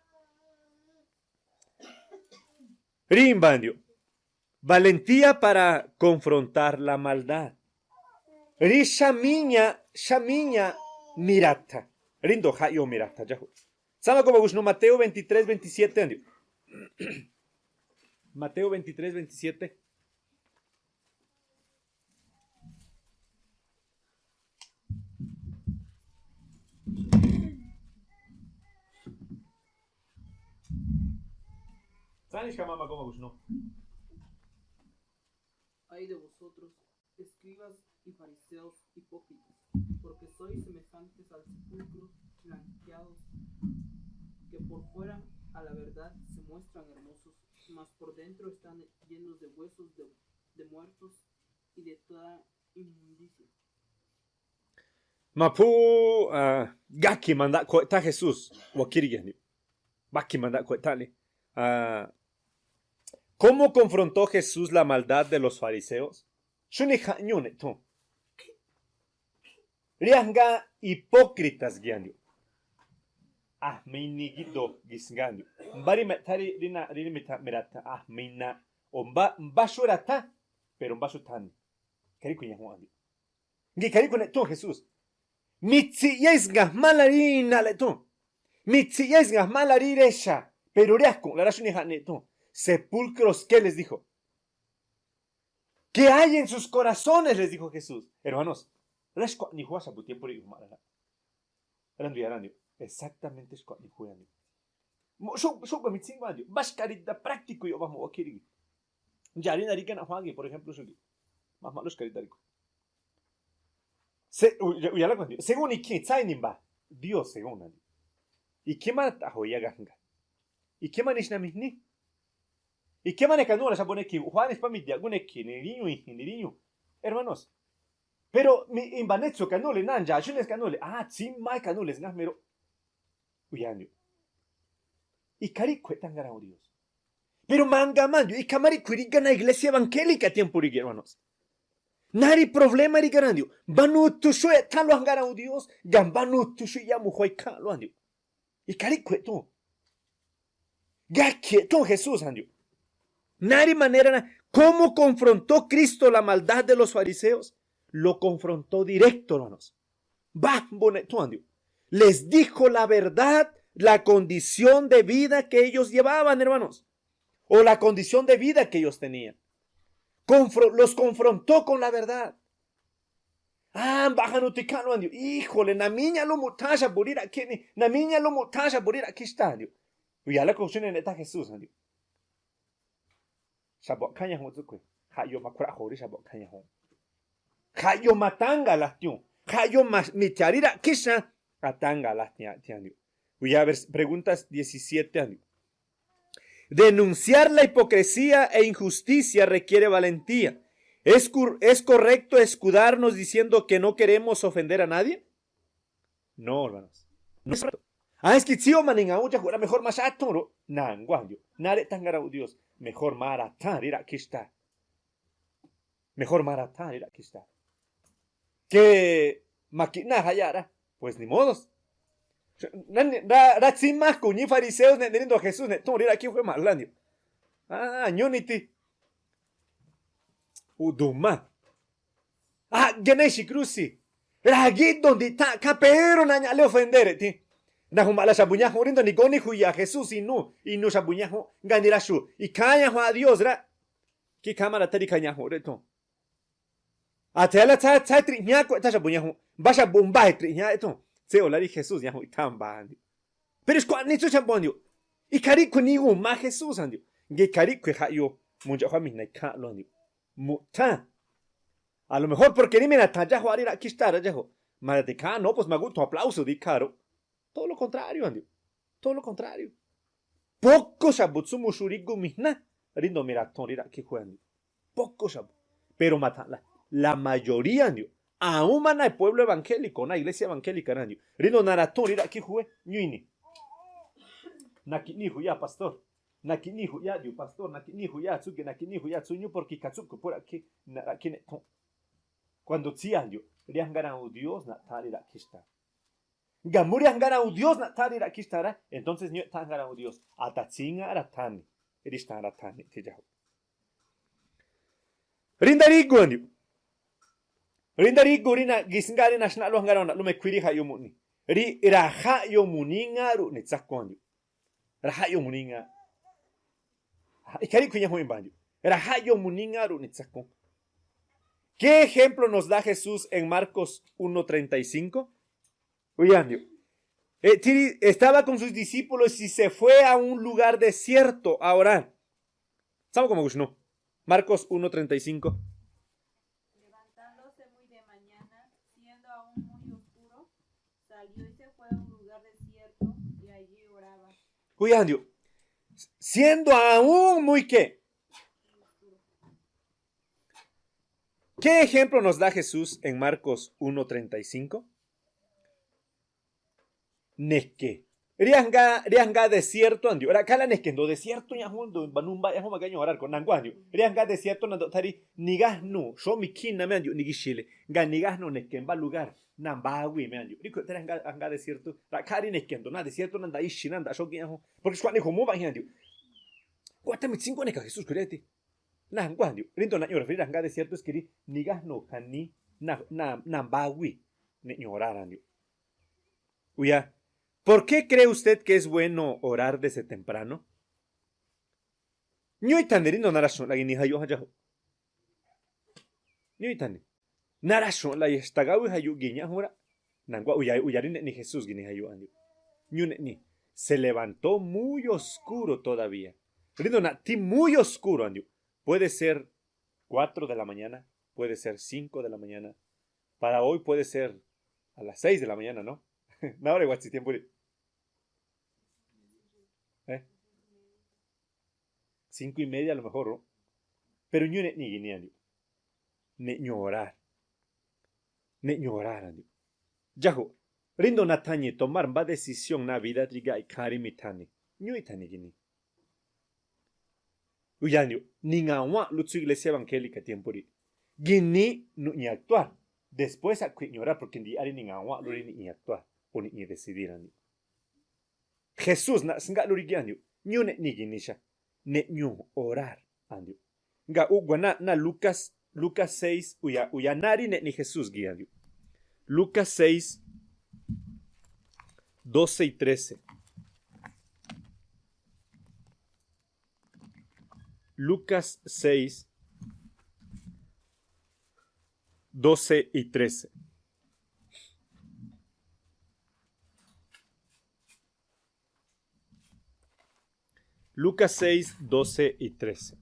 Rí i̱mba̱, a̱ndiu̱. Valentía para confrontar la maldad. Rí xámíñaꞌ, xámíñaꞌ miratha. Rí ndo̱ jaꞌyoo miratha dxáju̱ꞌ. Tsáma guma gu̱xnú Mateo veintitrés veintisiete, a̱ndiu̱. Mateo veintitrés veintisiete. Tsáni xkamama guma gu̱xnú. Ay de vosotros. escribas y fariseos hipócritas, porque sois semejantes al sepulcro blanqueados, que por fuera a la verdad se muestran hermosos, mas por dentro están llenos de huesos de, de muertos y de toda inmundicia. Maphú, ah, gaki mandakue' ta Jesús wakirigi andi. Baki mandakue' ta li. Ah, ¿cómo confrontó Jesús la maldad de los fariseos? Xuni jañu ne tu. Riajga hipócritas gi andi. Ajme ini gi do gi sga andi. Mbari me tari rina, rina mita mirata. Ajme ina. O mba, mba xurata. Pero mba xutani. Kariku ña andi. Ngi kariku ne tu Jesús. Mitsi ya isga jmala ri nale tu. Mitsi ya isga jmala ri rexa. Pero riaku la ra xuni jane tu. Sepulcros, ¿qué les dijo? ¿Qué hay en sus corazones? Les dijo Jesús. Hermanos, ra xkuañi jua xabu tiempo ri jumala ra. Randu ya randu. Exactamente xkuañi jua andi. Xu, xu ba mitsi andi. Bax karita práctico yo ba mo wakirigi. Ya ri na ri gana juagi, por ejemplo, xuli. Ma, ma lux karita riku. Se, u, u, ya la kuandu. Según ni quién, tsaini mba. Dios según andi. ¿Y qué ma ta joya ganga? ¿Y qué ma nixna mihni? ¿Y qué ma ne kanula xabu neki? Juan es pa mi dia, gune ki, ni riñu, ni riñu. Hermanos. Pero mi imba netso kanule, nan ya, shunes kanule. Ah, tsi ma kanule, sna mero. Uyandio. Y kari kueta ngara Dios. Pero manga mandio, y kamari kuri gana iglesia evangélica tiempo rigi, hermanos. Nari problema ri garandio. Banu tu shu e talo ngara Dios, gan banu tu shu ya mu hoi ka lo andio. Y kari kueto. Ga kieto Jesús andio. Nari manera na, ¿cómo confrontó Cristo la maldad de los fariseos? Lo confrontó directo, hermanos. Bah, boneto andio. Les dijo la verdad, la condición de vida que ellos llevaban, hermanos. O la condición de vida que ellos tenían. Confro-, los confrontó con la verdad. Ah, baja no te calo andio. Híjole, na miña lo mutasha burira kini, na miña lo mutasha burira kista andio. Uyala ko shune neta Jesús andio. Xabo kaña ho tsukwe. Ha yo makura hori xabo kaña ho. Ha yo matanga la tion. Ha yo ma-, mitiarira kisha. Atanga la tia, tia andio. Uya vers-, preguntas diecisiete andio. Denunciar la hipocresía e injusticia requiere valentía. ¿Es cur-, es correcto escudarnos diciendo que no queremos ofender a nadie? No, hermanos. No es correcto. Ah, es que tsi o maninga uya hura mejor mashatoro. Nangwa andio. Nare tangara u Dios. Mejor mara ta rira kista. Mejor mara ta rira kista. Que makina hayara. Pues ni modos. Ra, ra tsi ma kuñi fariseos ne, nerindo Jesús ne, ton rira ki hue malandio. Ah, ñuniti. Uduma. Ah, gene shi cruci. Ragi dondi ta ka, pero na ña le ofendere ti. Na humala shabuña ho rindo ni goni huya Jesús inu, inu shabuña ho. Gani rashu. Y kaña ho a Dios ra. Ki kamara tari kaña ho re ton. Atela tsa, tsa tri ña ko ta shabuña ho. Ba shabu mba tri ña eton. Tse olari Jesús ña ho itamba andio. Pero es kua ni tsu shabu andio. Y kari kuni u ma Jesús andio. Nge kari kue ha yo. Munja ho mi na ka lo andio. Muta. A lo mejor porque ni mena ta ya ho ari ra kista ra ya ho. Mara de ka no, pues magu tu aplauso di karo. Todo lo contrario andio. Todo lo contrario. Poco shabu tsu mushurigu mihna. Rindo mira ton rira ki hue andio. Poco shabu. Pero matala. La mayoría andio. Aún mana el pueblo evangélico, na iglesia evangélica andio. Rindo nara ton rira ki hue. Ñuini. Naki ni huya pastor. Naki ni huya dio pastor. Naki ni huya tsuge. Naki ni huya tsuñu porque katsuku pura ki. Nara ki ne ton. Cuando tsi andio. Riangara u Dios na tari ra kista. Ga muri angara u Dios na tari ra kista ra, entonces ñue tangara u Dios. Ata tsinga ra tani. Ri sta ra tani, te yahu. Rinda rigu andio. Rinda rigu rina gisnga rina shna lo angara na lume kwiri ha yo muni. Ri ra ha yo muni nga ru ni tsako andio. Ra ha yo muni nga. Ha, ikari kuña hu imbandio. Ra ha yo muni nga ru ni tsako. ¿Qué ejemplo nos da Jesús en Marcos uno treinta y cinco? Uyandio. Eh, tiri-, estaba con sus discípulos y se fue a un lugar desierto a orar. Estamos como no. Marcos uno treinta y cinco. Juyáandiuꞌ. Siendo aún muy qué. ¿Qué ejemplo nos da Jesús en Marcos uno treinta y cinco? Neke. Riájnga, riájnga desierto andiuꞌ. Ra̱ꞌkhá la neke ndo desierto ña̱ꞌ jun ndo banumba ña̱ꞌ jun maga ñorar ko nangua andiuꞌ. Riájnga desierto na ndo thari nigajnu xómikhina me andiuꞌ nigixile. Nga nigajnu neke mbá lugar na mbáwi me andiuꞌ. Ríkhue̱ thari riájnga desierto. Ra̱ꞌkhá rí neke ndo na desierto na nda ixi na nda xógi ña̱ꞌ jun. Porque xkua̱ꞌni jumúba̱ꞌ jin andiuꞌ. Guatámi tsingua neka Jesús khui̱ reti. Nangua andiuꞌ. Ríndo nañuꞌ rafrí riájnga desierto es que rí nigajnu janí na, na, na mbáwi ne ñorar andiuꞌ. Uyá, ¿por qué cree usted que es bueno orar desde temprano? Ñúꞌ ithani ríndo naraxu̱ꞌ la gi̱ni jayuꞌ jayaju̱ꞌ. Ñúꞌ ithani. Naraxu̱ꞌ la ya xtagáwi jayuꞌ gi̱ ña̱ꞌ jun rá. Nangua uyá, uyá rí neꞌni Jesús gi̱ni jayuꞌ andiuꞌ. Ñúꞌ neꞌni. Se levantó muy oscuro todavía. Ríndo naꞌthí muy oscuro andiuꞌ. Puede ser cuatro de la mañana, puede ser cinco de la mañana. Para hoy puede ser a las seis de la mañana, ¿no? Naware watsi tiempo rí. ¿Eh? Cinco y media a lo mejor, ¿no? Pero ñúꞌ neꞌni gi̱ni andiuꞌ. Ne ñorar. Ne ñorar andiuꞌ. Yaju̱ꞌ. Ríndo nathañi tomar mbá decisión na vida trigáꞌ ikháán rí mithani. Ñúꞌ ithani gi̱ni. Uyá andiuꞌ, ni ngawa̱nꞌ lú tsú iglesia evangélica tiempo rí. Gi̱ni nuꞌñi actuar. Después a̱ꞌkhui̱ ñorar porque ndiyá rí ni ngawa̱nꞌ lú rí niꞌñi actuar o niꞌñi decidir andiuꞌ. Jesús naꞌsngaꞌ lú rí gi̱ andiuꞌ. Ñúꞌ neꞌni gi̱ni xa. Neꞌñu orar andiuꞌ. Nga uꞌgua na, na Lucas, Lucas seis, uyá, uyá na rí neꞌni Jesús gi̱ andiuꞌ. Lucas seis, doce y trece. Lucas seis, doce y trece. Lucas seis, doce y trece.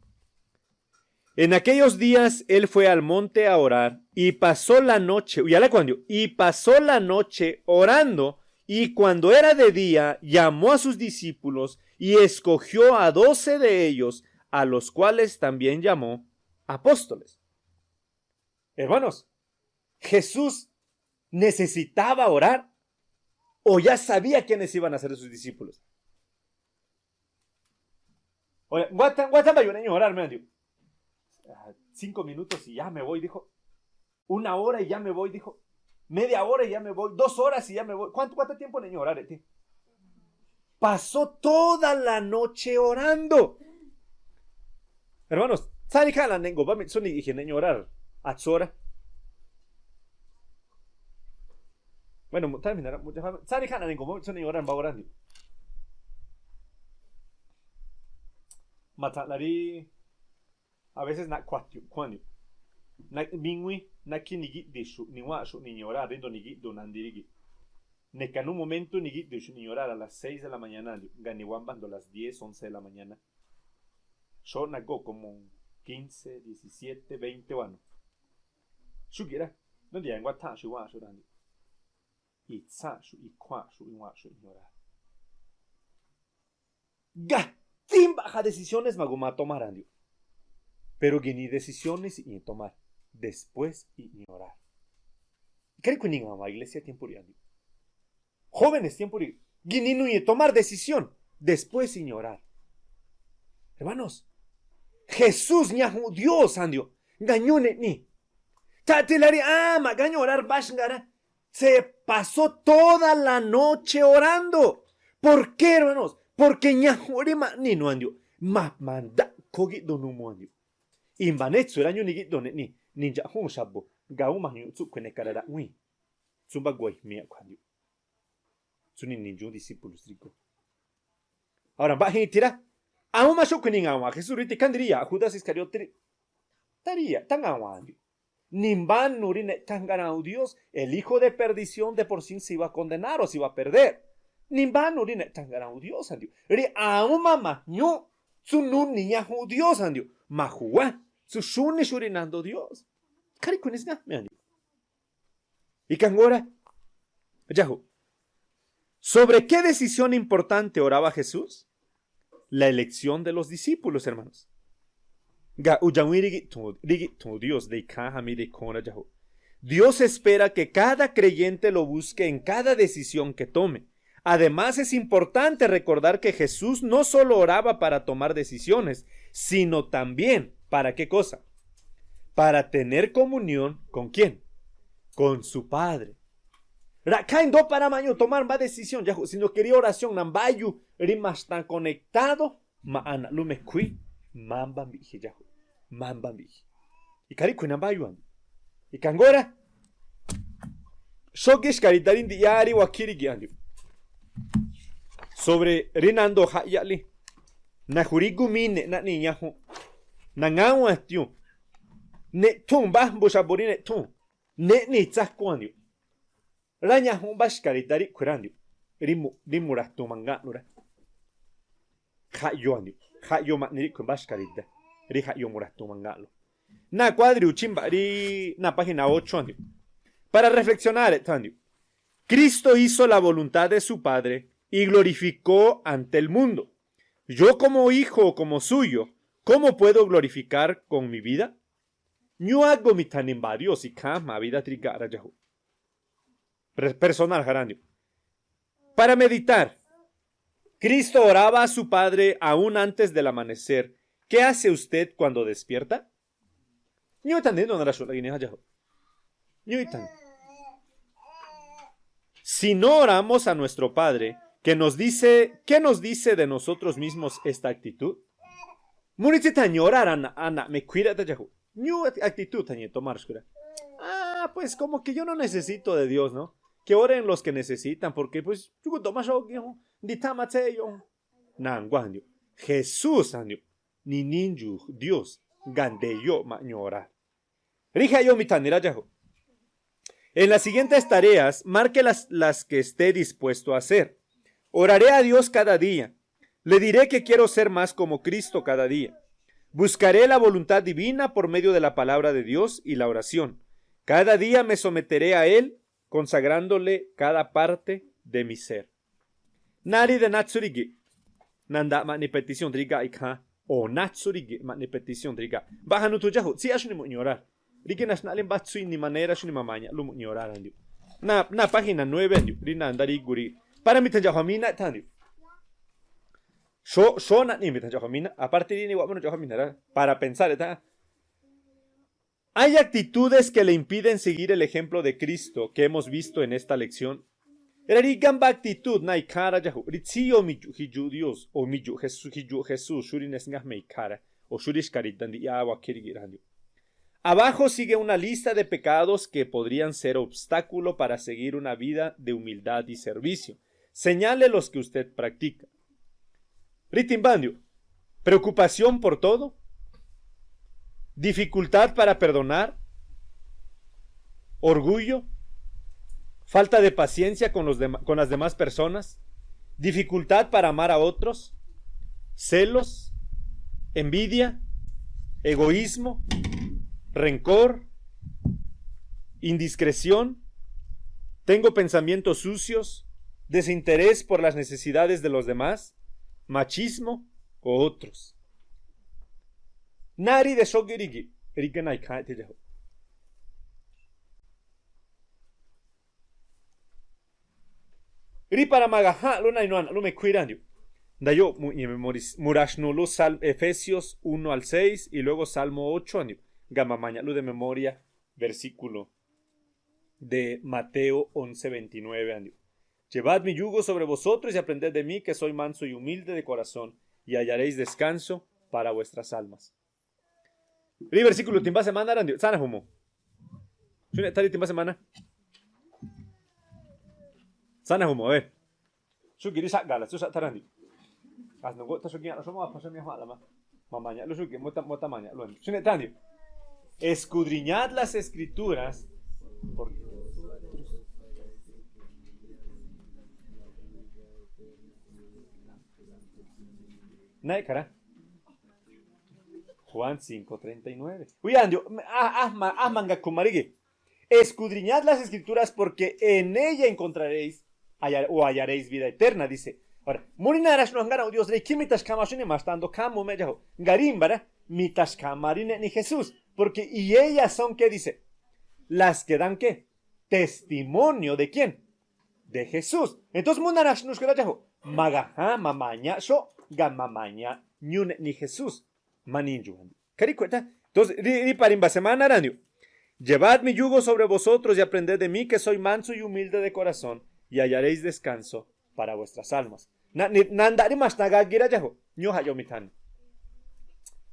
En aquellos días él fue al monte a orar y pasó la noche, uyá la kuandiuꞌ, y pasó la noche orando, y cuando era de día, llamó a sus discípulos y escogió a doce de ellos, a los cuales también llamó apóstoles. Hermanos, ¿Jesús necesitaba orar o ya sabía quiénes iban a ser sus discípulos? Oye, guata, guata, va a ayunar a orar, me dijo. "Ah, cinco minutos y ya me voy", dijo. "Una hora y ya me voy", dijo. "Media hora y ya me voy. Dos horas y ya me voy". ¿Cuánto, cuánto tiempo neñu orar, eh, ti? Pasó toda la noche orando. Hermanos, ¿tsani khaꞌla nengó bami tsuni ije neñu orar? Atsora. Bueno, mu-, también era mucha fama. ¿Tsani khaꞌla nengó bami tsuni orar ba orando? Matalarí. A veces naꞌ kuatiuꞌ kuániuꞌ. Naꞌ bínwi, naꞌ ki nigi̱ꞌdi̱xu̱ꞌ, niwa̱ꞌxu̱ꞌ niñorar, rindo nigi̱ꞌdu nandi rígi̱. Neka nu momento nigi̱ꞌdi̱xu̱ꞌ niñorar a las seis de la mañana, nga niwámbando las diez, once de la mañana. Xóó nagó como quince, diecisiete, veinte wánu. Xúgi̱ꞌ rá, nundia ngua tha̱ꞌxu̱ꞌ iwa̱ꞌxu̱ꞌ randi. Itsa̱ꞌxu̱ꞌ, ikhua̱ꞌxu̱ꞌ, iwa̱ꞌxu̱ꞌ iñorar. Ga, timbaꞌ ja decisiones maguma tomar andiuꞌ. Pero gi̱ni decisiones iñi tomar después iñi orar. Kari kuini ngawa iglesia tiempo ri andiuꞌ. Jóvenes tiempo ri gi̱ni nuñi tomar decisión después iñi orar. Hermanos, Jesús ñaju̱ꞌ Dios andiuꞌ. Nga ñune ni. Taꞌtila ri ama gañu orar baxngara. Se pasó toda la noche orando. ¿Por qué, hermanos? Porque ñaju̱ꞌ rí ma̱ꞌni nu andiuꞌ. Ma, ma ndaꞌ kogi̱ꞌdu nu mu andiuꞌ. Imba netsu ra ñu nigi̱ꞌdu neꞌni. Ni ndxaꞌjun xabu. Gauma ñu tsúꞌkue neka ra raꞌwi. Tsúmba guay miaꞌ ku andiuꞌ. Tsú ni ni ndxun discípulos rígu. Ahora, mbaꞌ jin ti ra. Aún ma xúꞌkue ni ngawa Jesús rí ti kandi rí ya Judas Iscariote rí. Taríyaꞌ, tangawa̱a̱. Nimbánu rí neꞌthá jngarawu̱ Dios, el hijo de perdición de por sí se iba a condenar o se iba a perder. Nimbánu rí neꞌthá jngarawu̱ Dios andiuꞌ. Rí aún ma ma̱jñúꞌ, tsú nuni̱ ñaju̱ꞌ Dios andiuꞌ. Ma̱juwá, tsú xúni xú rí nando Dios. Kari kuini sngajme andiuꞌ. Ikangora. Yaju̱ꞌ. ¿Sobre qué decisión importante oraba Jesús? La elección de los discípulos, hermanos. Nga udhawinri gíꞌthu̱, rí gíꞌthu̱ Dios de ikháán jamí de ikhúúnꞌ rá dxájuꞌ. Dios espera que cada creyente lo busque en cada decisión que tome. Además, es importante recordar que Jesús no solo oraba para tomar decisiones, sino también, ¿para qué cosa? Para tener comunión, ¿con quién? Con su Padre. Ra̱ꞌkha̱ indópa̱ rá ma̱ꞌñuꞌ tomar mbá decisión dxájuꞌ, sino que rí oración nambáyu rí ma̱xtan conectado ma̱ꞌanaꞌlú mekhú mámbá mbiꞌji dxájuꞌ, mámbá mbiꞌji. Ikhaa ríꞌkhui̱ nambáyua. Ikhaa ngóó rá, xógíꞌ xka̱ rida rí ndiꞌyáá rí wakhí rígi̱ꞌ, a̱ndiuꞌ, sobre rí nandoo jaꞌyáꞌlí. Najurígú míne̱ꞌ naꞌnii̱ ñajunꞌ, naŋáwan etiuu̱n, neꞌthúu̱n mbájmbu xa̱bu̱ rí neꞌthúu̱n, neꞌnii̱ tsákun, a̱ndiuꞌ. Ráñajunꞌ mbá xka̱ rida ríꞌkhui̱ rá, a̱ndiuꞌ, rí mu, rí muratuun mangáa̱nꞌlu rá. Jaꞌyoo, a̱ndiuꞌ, jaꞌyoo ma̱ꞌni ríꞌkhui̱ mbá xka̱ rida rí jaꞌyoo muratuun mangáa̱nꞌlu. Náa̱ cuadro uchímba̱ꞌ rí náa̱ página ocho, a̱ndiuꞌ. Para reflexionar eꞌthó, a̱ndiuꞌ. Cristo hizo la voluntad de su Padre y glorificó ante el mundo. Yo como hijo o como suyo, ¿cómo puedo glorificar con mi vida? Ñúágu mi̱tha̱ni̱ mba̱a̱ Dios ikháán jma̱a vida trígaꞌ rá dxájuꞌ. Pre-, personal ja rá, a̱ndiuꞌ. Para meditar. Cristo oraba a su Padre aún antes del amanecer. ¿Qué hace usted cuando despierta? Ñúꞌ i̱tha̱ni̱ rí nandoo naraxu̱ꞌ la ginia ja dxájuꞌ. Ñúꞌ i̱tha̱ni̱. Si no oramos a nuestro Padre, que nos dice, ¿qué nos dice de nosotros mismos esta actitud? Mú rí tsítha̱ñi̱ orar ana̱ꞌ, ana̱ꞌ mekhú rá tá dxájuꞌ. Ñúꞌ actitud tha̱ñi̱ tomar xkui̱ rá. Ah, pues como que yo no necesito de Dios, ¿no? Que oren los que necesitan, porque pues, chugudo̱ꞌ má xógíꞌ jun, ndi̱tha̱ má tséꞌ yoꞌ jun. Na̱nguá, a̱ndiuꞌ. Jesús, a̱ndiuꞌ, ni̱ni̱ ndxu̱u̱ Dios, ga̱ndeyóꞌ ma̱ꞌñu orar. Rí jaꞌyoo mi̱tha̱ni̱ rá dxájuꞌ. En las siguientes tareas, marque las, las que esté dispuesto a hacer. Oraré a Dios cada día. Le diré que quiero ser más como Cristo cada día. Buscaré la voluntad divina por medio de la palabra de Dios y la oración. Cada día me someteré a Él, consagrándole cada parte de mi ser. Náa̱ rí de natsu ríge̱ꞌ nanda̱a̱ꞌ ma̱ꞌni petición drígaꞌ ikháán, o̱ natsu ríge̱ꞌ ma̱ꞌni petición drígaꞌ. Mbaꞌja nuthu dxájuꞌ, tsíꞌyá xúni̱ mu̱ꞌñi̱ orar. Ríge̱ꞌ naxnaꞌlí mbátsu ini manera xúni̱ ma̱maña̱ꞌlú mu̱ꞌñi̱ orar, a̱ndiuꞌ. Náa̱, náa̱ página nueve, a̱ndiuꞌ, rí nandarígu rí. Para mi̱tha̱ndxa̱ꞌjua̱ mínaꞌ eꞌthá, a̱ndiuꞌ. Xóó, xóó naꞌnii̱ mi̱tha̱ndxa̱ꞌjua̱ mínaꞌ. Aparte rí ni waꞌmá nudxa̱ꞌjua̱ mínaꞌ rá, para pensar eꞌthá. Hay actitudes que le impiden seguir el ejemplo de Cristo que hemos visto en esta lección. Rá rígá mbá actitud náa̱ ikháán rá dxájuꞌ rí tsíyoo mi̱dxu̱ꞌ jidxuꞌ Dios, o̱ mi̱dxu̱ꞌ Jesús, jidxuꞌ Jesús, xú rí nesngájme ikhaa rá, o̱ xú rí xka̱ rí dandiyáá wakhí rígi̱ꞌ rá, a̱ndiuꞌ. Abajo sigue una lista de pecados que podrían ser obstáculo para seguir una vida de humildad y servicio. Señale los que usted practica. Rí timbá, a̱ndiuꞌ. Preocupación por todo. Dificultad para perdonar. Orgullo. Falta de paciencia con los dema-, con las demás personas. Dificultad para amar a otros. Celos. Envidia. Egoísmo. Rencor. Indiscreción. Tengo pensamientos sucios. Desinterés por las necesidades de los demás. Machismo o otros. Náa̱ rí de xógíꞌ rígi̱ꞌ, rígá náa̱ ikháán eꞌthé dxájuꞌ. Rí para ma̱ga̱jnáa̱ꞌlú náa̱ inuu ana̱ꞌlú mekhú rá, a̱ndiuꞌ. Ndayóꞌ mu̱ꞌñi̱ memoris-, mu̱ra̱xnu̱u̱lú Sal-, Efesios uno al seis y luego Salmo ocho, a̱ndiuꞌ. Gama maña̱ꞌlú de memoria versículo de Mateo once veintinueve, a̱ndiuꞌ. Llevad mi yugo sobre vosotros y aprended de mí, que soy manso y humilde de corazón, y hallaréis descanso para vuestras almas. Rí versículo timbá semana rá, a̱ndiuꞌ, tsána ju̱mu̱ꞌ. Xúne eꞌthá rí timbá semana. Tsána ju̱mu̱ꞌ, a ver. Xúgi̱ꞌ rí xáꞌga̱a̱la tsú xáꞌthá rá, a̱ndiuꞌ. Asnugóꞌ tá xúgi̱ꞌ ña̱ꞌla xómá wapha xómá ñajua̱ꞌla má. Ma̱mañaꞌlú xúgi̱ꞌ, mú tá, mú tá mañaꞌlú, a̱ndiuꞌ. Xúne eꞌthá, a̱ndiuꞌ. Escudriñad las Escrituras, porque náa̱ eꞌkha rá. Juan cinco treinta y nueve. Uy, a̱ndiuꞌ, a, ajma, ajma ngakhu̱ ma ríge̱. Escudriñad las Escrituras, porque en ella encontraréis halla- o hallaréis vida eterna, dice. Ahora, mú rí naraxnúu̱ jangara̱u̱ Dios rey, ikhí mitaxkhama xúni̱ maxtandoo khamume dxáju̱. Ngarímba rá, mitaxkhama rí ne'ni Jesús. Porque y ellas son, ¿qué dice? Las que dan, ¿qué? Testimonio de quién? De Jesús. Entonces, mú naraxnúu̱ xkará dxáju̱, magajá mamaña̱ꞌ xóꞌ, gamamaña̱ꞌ ñu neꞌni Jesús. Maninjuan. Kharikhue̱ꞌthá. Entonces, rí, rí parimba semana rániu̱ꞌ. Llevad mi yugo sobre vosotros y aprended de mí, que soy manso y humilde de corazón, y hallaréis descanso para vuestras almas. Naꞌni, nanda rí maxtan gagi rá dxáju̱, ñúú jaꞌyoo mithani.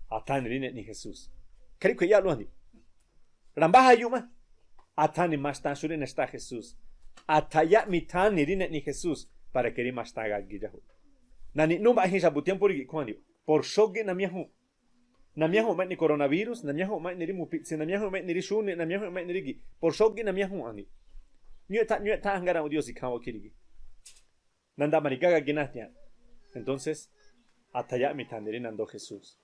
Athani rí neꞌni Jesús. Kharikhue̱ꞌ yaꞌlú andi. Rambá jayuꞌ má. Athani maxtan xú rí naxtá Jesús. Athayaꞌ mithani rí neꞌni Jesús para que rí maxtan gagi dxáju̱. Naꞌni numbaꞌ jin xa̱bu̱ tiempo rígi̱ꞌ khúa̱ndiu̱ꞌ. Por xógíꞌ namiáju̱ꞌ. Namiáju̱ꞌ ma̱ꞌni coronavirus, namiáju̱ꞌ ma̱ꞌni rí mu̱piꞌtsi, namiáju̱ꞌ ma̱ꞌni rí xúniꞌ, namiáju̱ꞌ ma̱ꞌni rígi̱ꞌ. Por xógíꞌ namiáju̱ꞌ andi. Ñúeꞌthá, ñúeꞌthá jangara̱u̱ Dios ikhaa̱ wakhíri̱ gii̱. Nanda ma̱ri̱gá gagi nathia̱. Entonces, athayaꞌ mithani rí nandoo Jesús.